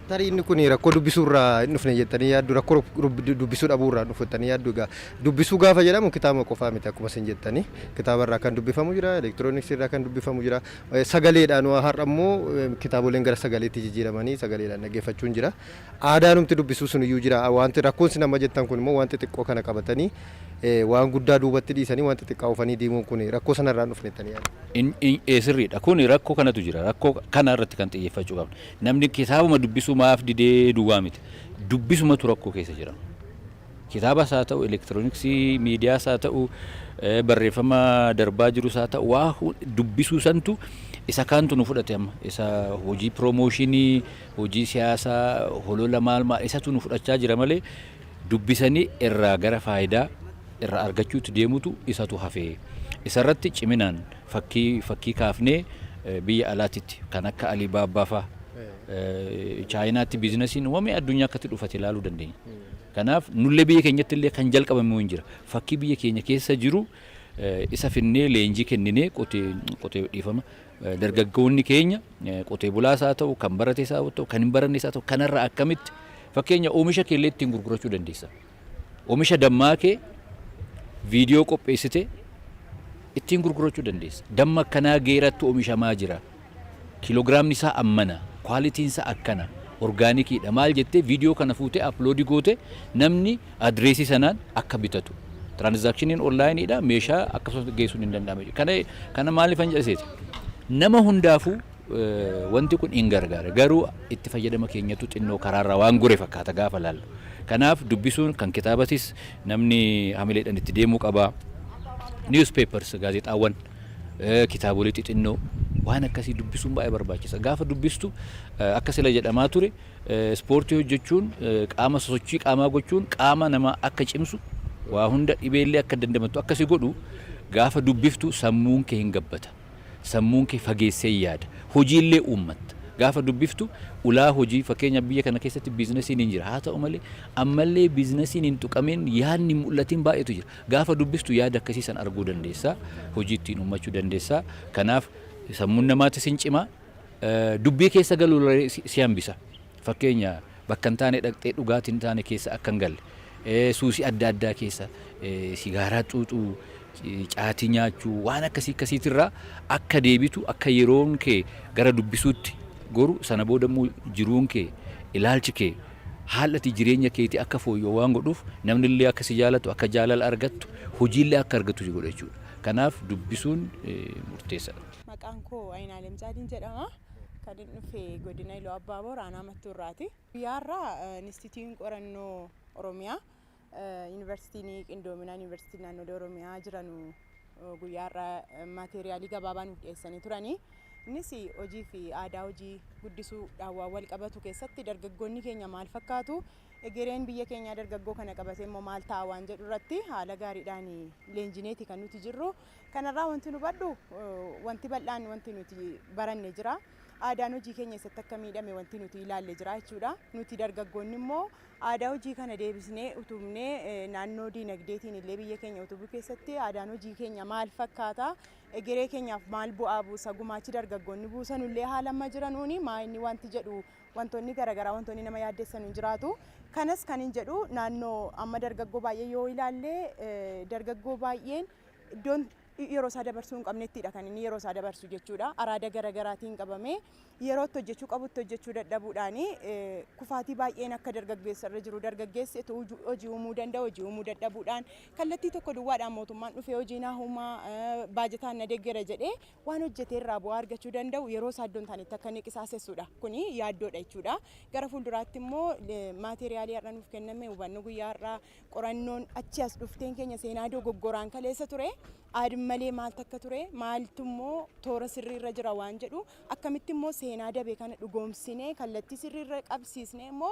[SPEAKER 1] Tarii inni kun rakkoo dubbisuu irraa hin dhufne jettanii yaaddu? Rakkoo dubbisuu dhabuu irraa dhufu jettanii yaaddu? Egaa dubbisuu gaafa jedhamu kitaaba qofaa miti. Akkuma isin jettanii, kitaaba irraa kan dubbifamu jira, elektirooniksii irraa kan dubbifamu jira, sagaleedhaan. Har'a immoo kitaaboleen gara sagaleetti jijjiiramanii sagaleedhaan dhaggeeffachuun jira. Aadaanumti dubbisuu sun iyyuu jira. Wanti rakkoon isin amma jettan kun immoo waan xixiqqoo kana qabatanii waan guddaa duubatti dhiisanii, waan xixiqqaa oofanii deemuun kun rakkoo sanarraa hin dhufne jettanii yaaddu?
[SPEAKER 10] Sirriidha. Kun rakkoo kanatu jira. Rakkoo kana irratti kan xiyyeeffachuu qabna. Namni kitaabuma dubbisuu maaf didee duwwaa miti. Dubbisumatu rakkoo keessa jira. Kitaabas haa ta'u, elektirooniksii miidiyaas haa ta'u, barreeffama darbaa jirus haa ta'u, waa dubbisuu santu isa kaantu nu fudhate amma. Isa hojii promotion, hojii siyaasaa, holola, maal maal, isatu nu fudhachaa jira malee, dubbisanii irraa gara faayidaa irraa argachuutti deemutu isatu hafee. Isarratti ciminaan fakkii kaafnee, biyya alaatitti kan akka Alibaba fa'a, Chaayinaatti biizinasiin uumame addunyaa akkatti dhufate ilaaluu dandeenya. Kanaaf nullee biyya keenyatti illee kan jalqabame hin jira. Fakkii biyya keenya keessa jiru isa finnee leenjii kenninee, qotee, dhiifama, dargaggoonni keenya, qotee bulaas haa ta'u, kan barates haa ta'u, kan hin barannes haa ta'u, kanarraa akkamitti, fakkeenya, oomisha keellee ittiin gurgurachuu dandeessa. Oomisha dammaa kee viidiyoo qopheessite ittiin gurgurachuu dandeessa. Damma akkanaa geeratti oomishamaa jira. Kiiloogiraamni isaa ammana, qualityn isaa akkana, orgaanikiidha, maal jettee viidiyoo kana fuutee upload goote, namni adireesii sanaan akka bitatu. Transactioniin onlineiidha, meeshaa akkasumas geessuun hin danda'amu. Kana maaliifan jedhaseeti? Nama hundaafuu wanti kun hin gargaara. Garuu itti fayyadama keenyatu xinnoo karaarraa waan gore fakkaata gaafa laallu. Kanaaf dubbisuun kan kitaabatis namni hamileedhaan itti deemuu qaba. Newspapers, gaazexaawwan, kitaabolee xixinnoo waan akkasii dubbisuun baay'ee barbaachisa. Gaafa dubbistu, akka sila jedhamaa ture, ispoortii hojjechuun, qaama sosochii qaamaa gochuun qaama namaa akka cimsu, waa hunda dhibeellee akka dandamattu akkasi godhu, gaafa dubbiftu sammuun kee hin gabbata. Sammuun kee fageessee yaada. Hojiillee uummatta. Gaafa dubbiftu ulaa hojii, fakkeenya biyya kana keessatti businessiin hin jira. Haa ta'u malee ammallee businessiin hin tuqamin, yaadni hin mul'atin baay'eetu jira. Gaafa dubbistu yaada akkasii san arguu dandeessa. Hojii ittiin uummachuu dandeessa. Kanaaf sammuun namaatis hin cima. Dubbii keessa galuu si hambisa. Fakkeenya bakka hin taane dhaqxee dhugaatii hin taane keessa akka hin galle. Suusii adda addaa keessa, sigaaraa xuuxuu, caatii nyaachuu, waan akkasii akkasiitirraa akka deebitu, akka yeroon kee gara dubbisuutti goru, sana booda immoo jiruun kee, ilaalchi kee, haalli jireenya keetii akka fooyya'u waan godhuuf, namni illee akka si jaalatu, akka jaalala argattu, hojiillee akka argattu si godha jechuudha. Kanaaf dubbisuun murteessaadha.
[SPEAKER 11] Maqaan koo Ayinaalem Caadiin jedhama. Kan inni dhufe godina Iluu Abbaaboor, aanaa Mattuurraati. Guyyaarraa Inistituutiin Qorannoo Oromiyaa, Yuunivarsiitiin Qindoominaa Yuunivarsiitii naannolee Oromiyaa jiranu guyyaarraa maateeriyaalii gabaabaa nuuf dhiyeessanii turanii. Innis hojii fi aadaa hojii guddisuudhaan waan wal qabatu keessatti dargaggoonni keenya maal fakkaatu, egereen biyya keenyaa dargaggoo kana qabatee immoo maal ta'a waan jedhu irratti haala gaariidhaan leenjineeti kan nuti jirru. Kanarraa wanti nu hubadhu, wanti bal'aan wanti nuti baranne jira. Aadaan hojii keenya eessatti akka miidhame wanti nuti ilaalle jira jechuudha. Nuti dargaggoonni immoo aadaa hojii kana deebisnee utubnee naannoo diinagdeetiin illee biyya keenya utubuu keessatti aadaan hojii keenya maal fakkaata, egeree keenyaaf maal bu'aa buusa, gumaachi dargaggoonni buusan illee haala amma jiranuuni maa inni wanti jedhu, wantoonni garaagaraa wantoonni nama yaaddessan hin jiraatu. Kanas kan hin jedhu, naannoo amma dargaggoo baay'ee yoo ilaalle, dargaggoo baay'een iddoon yeroo isaa dabarsuu hin qabnettidha kan inni yeroo isaa dabarsu jechuudha. Araada garaagaraatiin qabamee yeroo itti hojjechuu qabutti hojjechuu dadhabuudhaan kufaatii baay'een akka dargaggeessa irra jiru, dargaggeessi hojii uumuu danda'u hojii uumuu dadhabuudhaan, kallattii tokko duwwaadhaan mootummaan dhufee hojii naa uumaa, baajataan na deeggera jedhee waan hojjetee irraa bu'aa argachuu danda'u yeroo isaa iddoon taanetti akka inni qisaasessuudha. Kuni yaaddoodha jechuudha. Gara fuulduraatti immoo maateeriyaalii har'a nuuf kenname, hubannoo guyyaa har'aa, qorannoon achi as dhufteen keenya, seenaa dogoggoraan kaleessa ture aadin malee maaltu akka ture, maaltu immoo toora sirriirra jira waan jedhu, akkamitti immoo seenaa dabe kana dhugoomsinee kallattii sirriirra qabsiisnee immoo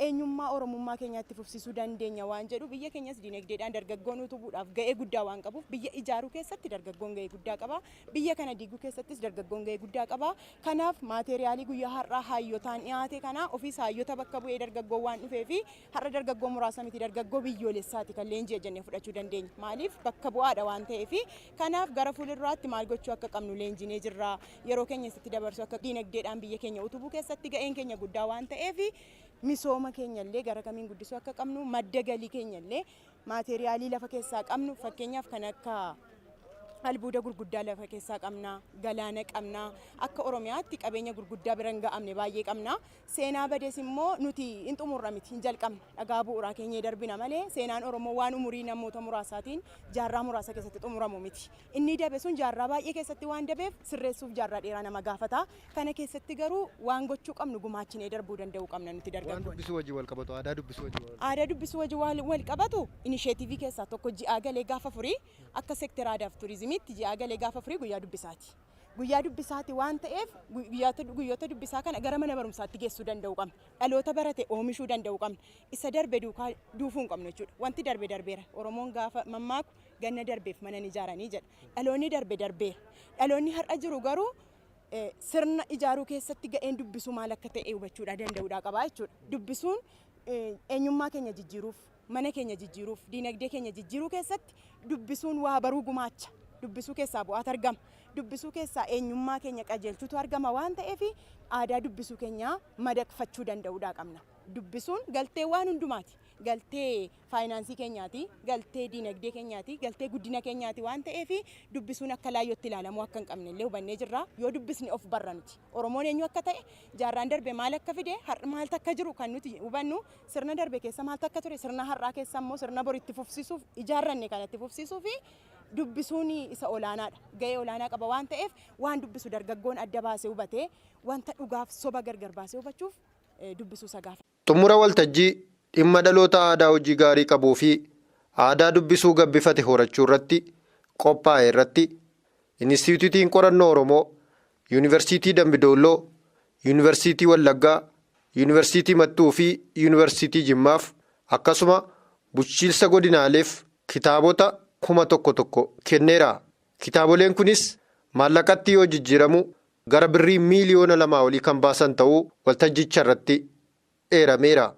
[SPEAKER 11] eenyummaa Oromummaa keenyaatti fufsiisuu dandeenya waan jedhu, biyya keenyas diinagdeedhaan dargaggoon utubuudhaaf ga'ee guddaa waan qabuuf, biyya ijaaruu keessatti dargaggoon ga'ee guddaa qaba, biyya kana diiguu keessattis dargaggoon ga'ee guddaa qaba. Kanaaf maateeriyaalii guyyaa har'aa hayyotaan dhiyaate kana ofiis hayyota bakka bu'ee dargaggoo waan dhufee fi har'a dargaggoo muraasa miti, dargaggoo biyyoolessaati kan leenji'e jennee fudhachuu dandeenya. Maaliif? Bakka bu'aadha waan ta'eef. Kanaaf gara fuulduraatti maal gochuu akka qabnu leenjinee jirra. Yeroo keenya isitti dabarsu akka diinagdeedhaan biyya keenya utubuu keessatti ga'een keenya guddaa waan ta'eef, misooma keenya illee gara kamiin guddisuu akka qabnu, madda galii keenya illee, maateeriyaalii lafa keessaa qabnu, fakkeenyaaf kan akka albuuda gurguddaa lafa keessaa qabna, galaana qabna, akka Oromiyaatti qabeenya gurguddaa bira hin ga'amne baay'ee qabna. Seenaa bades immoo nuti hin xumurra miti, hin jalqabna. Dhagaa bu'uuraa keenya darbina malee seenaan Oromoo waan umurii namoota muraasaatiin jaarraa muraasa keessatti xumuramu miti. Inni dabe sun jaarraa baay'ee keessatti waan dabeef sirreessuuf jaarraa dheeraa nama gaafata. Kana keessatti garuu waan gochuu qabnu gumaachinee darbuu danda'uu qabna nuti
[SPEAKER 4] Waan
[SPEAKER 11] dargaggoonni.
[SPEAKER 4] Dubbisuu wajjin wal qabatu, aadaa dubbisuu wajjin wal
[SPEAKER 11] Aadaa dubbisuu wajjin wal qabatu, initiative keessaa tokko ji'aa galee gaafa 4, akka sektera aadaaf turizimiitti ji'aa galee gaafa 4 guyyaa dubbisaati. Guyyaa dubbisaati waan ta'eef guyyoota dubbisaa kana gara mana barumsaatti geessuu danda'uu qabna. Dhaloota barate oomishuu danda'uu qabna. Isa darbe duukaa duufuu hin qabnu jechuudha. Wanti darbe darbeera. Oromoon gaafa mammaaku "ganna darbeef mana ni ijaaranii" jedha. Dhaloonni darbe darbeera. Dhaloonni har'a jiru garuu sirna ijaaruu keessatti ga'een dubbisuu maal akka ta'e hubachuudha danda'uudha qaba jechuudha. Dubbisuun eenyummaa keenya jijjiiruuf, mana keenya jijjiiruuf, diinagdee keenya jijjiiruu keessatti dubbisuun waa baruu gumaacha. Dubbisuu keessaa bu'aatu argama. Dubbisuu keessaa eenyummaa keenya qajeelchutu argama waan ta'eef aadaa dubbisuu keenya madaqfachuu danda'uudha qabna. Dubbisuun galtee waan hundumaati. Galtee faayinaansii keenyaati, galtee diinagdee keenyaati, galtee guddina keenyaati waan ta'eef dubbisuun akka laayyootti ilaalamuu akka hin qabne illee hubannee jirra. Yoo dubbisni of barra nuti. Oromoon eenyu akka ta'e, jaarraan darbe maal akka fide, har'a maaltu akka jiru kan nuti hubannu sirna darbe keessa maaltu akka ture, sirna har'aa keessa immoo sirna bor itti fufsiisuuf ijaarranne kana itti fufsiisuu fi dubbisuun isa olaanaadha. Gahee olaanaa qaba waan ta'eef waan dubbisu dargaggoon adda baasee hubatee wanta dhugaaf soba gargar baasee hubachuuf dubbisuu isa gaafa.
[SPEAKER 1] Xumura waltajjii dhimma dhaloota aadaa hojii gaarii qabuu fi aadaa dubbisuu gabbifate horachuu irratti qophaa'e irratti Inistituutiin Qorannoo Oromoo, Yuunivarsiitii Dambidolloo, Yuunivarsiitii Wallaggaa, Yuunivarsiitii Mattuu fi Yuunivarsiitii Jimmaaf akkasuma bulchiinsa godinaaleef kitaabota 1000 kenneera. Kitaaboleen kunis maallaqatti yoo jijjiiramu gara birrii miiliyoona 2 olii kan baasan ta'uu waltajjicha irratti eerameera.